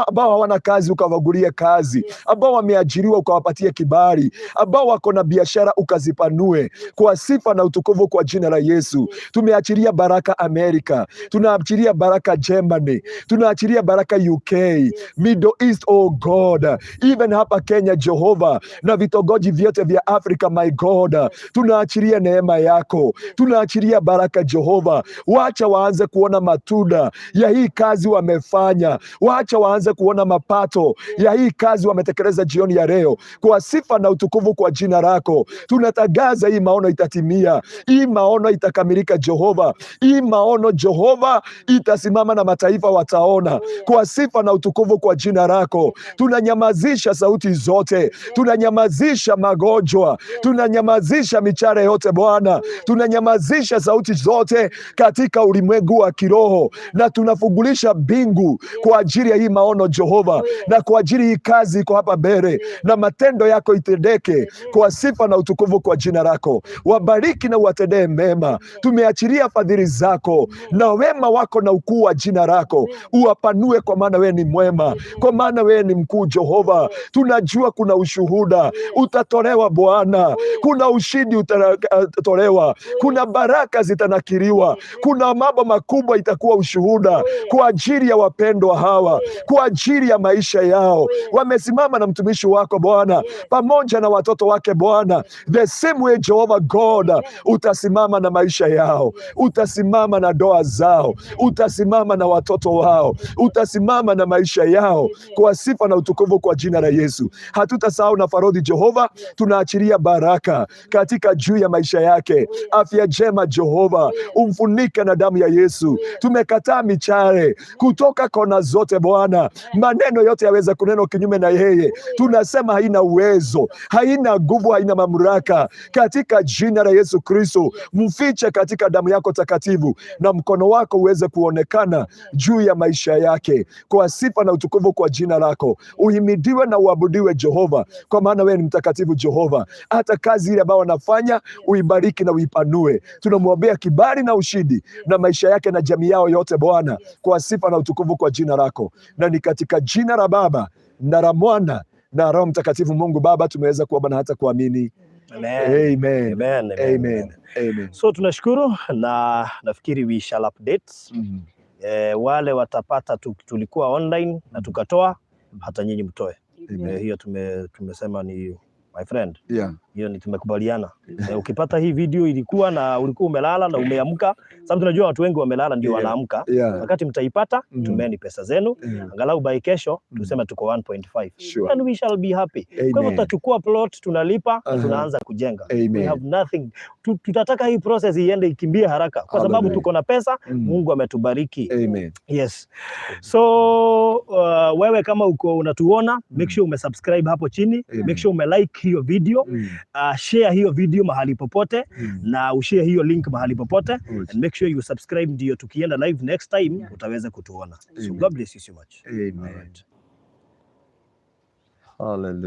ambao hawana kazi ukawagulie kazi, ambao wameajiriwa ukawapatie kibali, ambao wako na biashara ukazipanue, kwa sifa na utukufu kwa jina la Yesu. Tumeachilia baraka Amerika, tunaachilia baraka Germany, tunaachilia baraka UK, Middle East, oh God, even hapa Kenya Jehova, na vitongoji vyote vya Afrika, my God, tunaachilia neema yako, tunaachilia baraka Jehova. Wacha waanze kuona matunda ya hii kazi wamefanya, wacha waanze kuona mapato ya hii kazi wametekeleza jioni ya leo, kwa sifa na utukufu kwa jina lako. Tunatangaza hii maono itatimia, hii maono itakamilika Jehova, hii maono Jehova itasimama na mataifa wataona, kwa sifa na utukufu kwa jina lako. Tunanyamazisha sauti zote, tunanyamazisha magonjwa, tunanyamazisha michare yote Bwana, tunanyamazisha sauti zote katika ulimwengu wa kiroho, na tunafungulisha mbingu kwa ajili ya hii maono Jehova, na kwa ajili hii kazi iko hapa mbele, na matendo yako itendeke kwa sifa na utukufu kwa jina lako. Wabariki na uwatendee mema. Tumeachilia fadhili zako na wema wako na ukuu wa jina lako, uwapanue, kwa maana wewe ni mwema, kwa maana wewe ni mkuu Jehova. Tunajua kuna ushuhuda utatolewa Bwana, kuna ushindi utatolewa, kuna baraka zitanakiriwa, kuna mambo makubwa itakuwa ushuhuda kwa ajili ya wapendwa hawa, kwa ajili ya maisha yao. Wamesimama na mtumishi wako Bwana, pamoja na watoto wake Bwana. The same way Jehovah God, utasimama na maisha yao, utasimama na ndoa zao, utasimama na watoto wao, utasimama na maisha yao, kwa sifa na utukufu kwa jina la Yesu. Hatutasahau na Farodhi Jehova, tunaachilia baraka katika juu ya maisha yake, afya njema Jehova, umfunike na damu ya Yesu. Tumekataa michare kutoka kona zote Bwana, maneno yote yaweza kunenwa kinyume na yeye, tunasema haina uwezo, haina nguvu, haina mamlaka, katika jina la Yesu Kristo. Mfiche katika damu yako takatifu, na mkono wako uweze kuonekana juu ya maisha yake, kwa sifa na utukufu kwa jina lako. Uhimidiwe na uabudiwe Jehova, kwa maana wewe ni mtakatifu Jehova. Hata kazi ile ambayo wanafanya uibariki na uipanue. Tunamwombea kibali na ushindi na maisha yake na jamii yao yote Bwana, kwa sifa na utukufu kwa jina lako, na ni katika jina la Baba na la Mwana na Roho Mtakatifu. Mungu Baba, tumeweza kuomba na hata kuamini. Amen. Amen. Amen. Amen. Amen. Amen. So tunashukuru na nafikiri we shall update. Wale watapata tulikuwa online na tukatoa, hata nyinyi mtoe. Amen. Hiyo tumesema ni my friend. Yeah. Hiyo ni tumekubaliana. Ukipata hii video ilikuwa na ulikuwa umelala na umeamka, sababu tunajua watu wengi wamelala ndio wanaamka. Wakati mtaipata, tumeni pesa zenu. Angalau by kesho tuseme tuko 1.5. Sure. And we shall be happy. Kwa hivyo Amen. tutachukua plot, tunalipa na tunaanza kujenga. We Amen. have nothing. Tutataka hii process iende ikimbie haraka kwa sababu Hallelujah. tuko na pesa, Mungu ametubariki. Amen. Yes. So wewe kama uko unatuona, make sure umesubscribe hapo chini, Amen. make sure umelike hiyo video, share hiyo video mahali popote na ushare hiyo link mahali popote Good. and make sure you subscribe ndio tukienda live next time utaweza kutuona. So Amen. God bless you so much. Amen. All right. Hallelujah.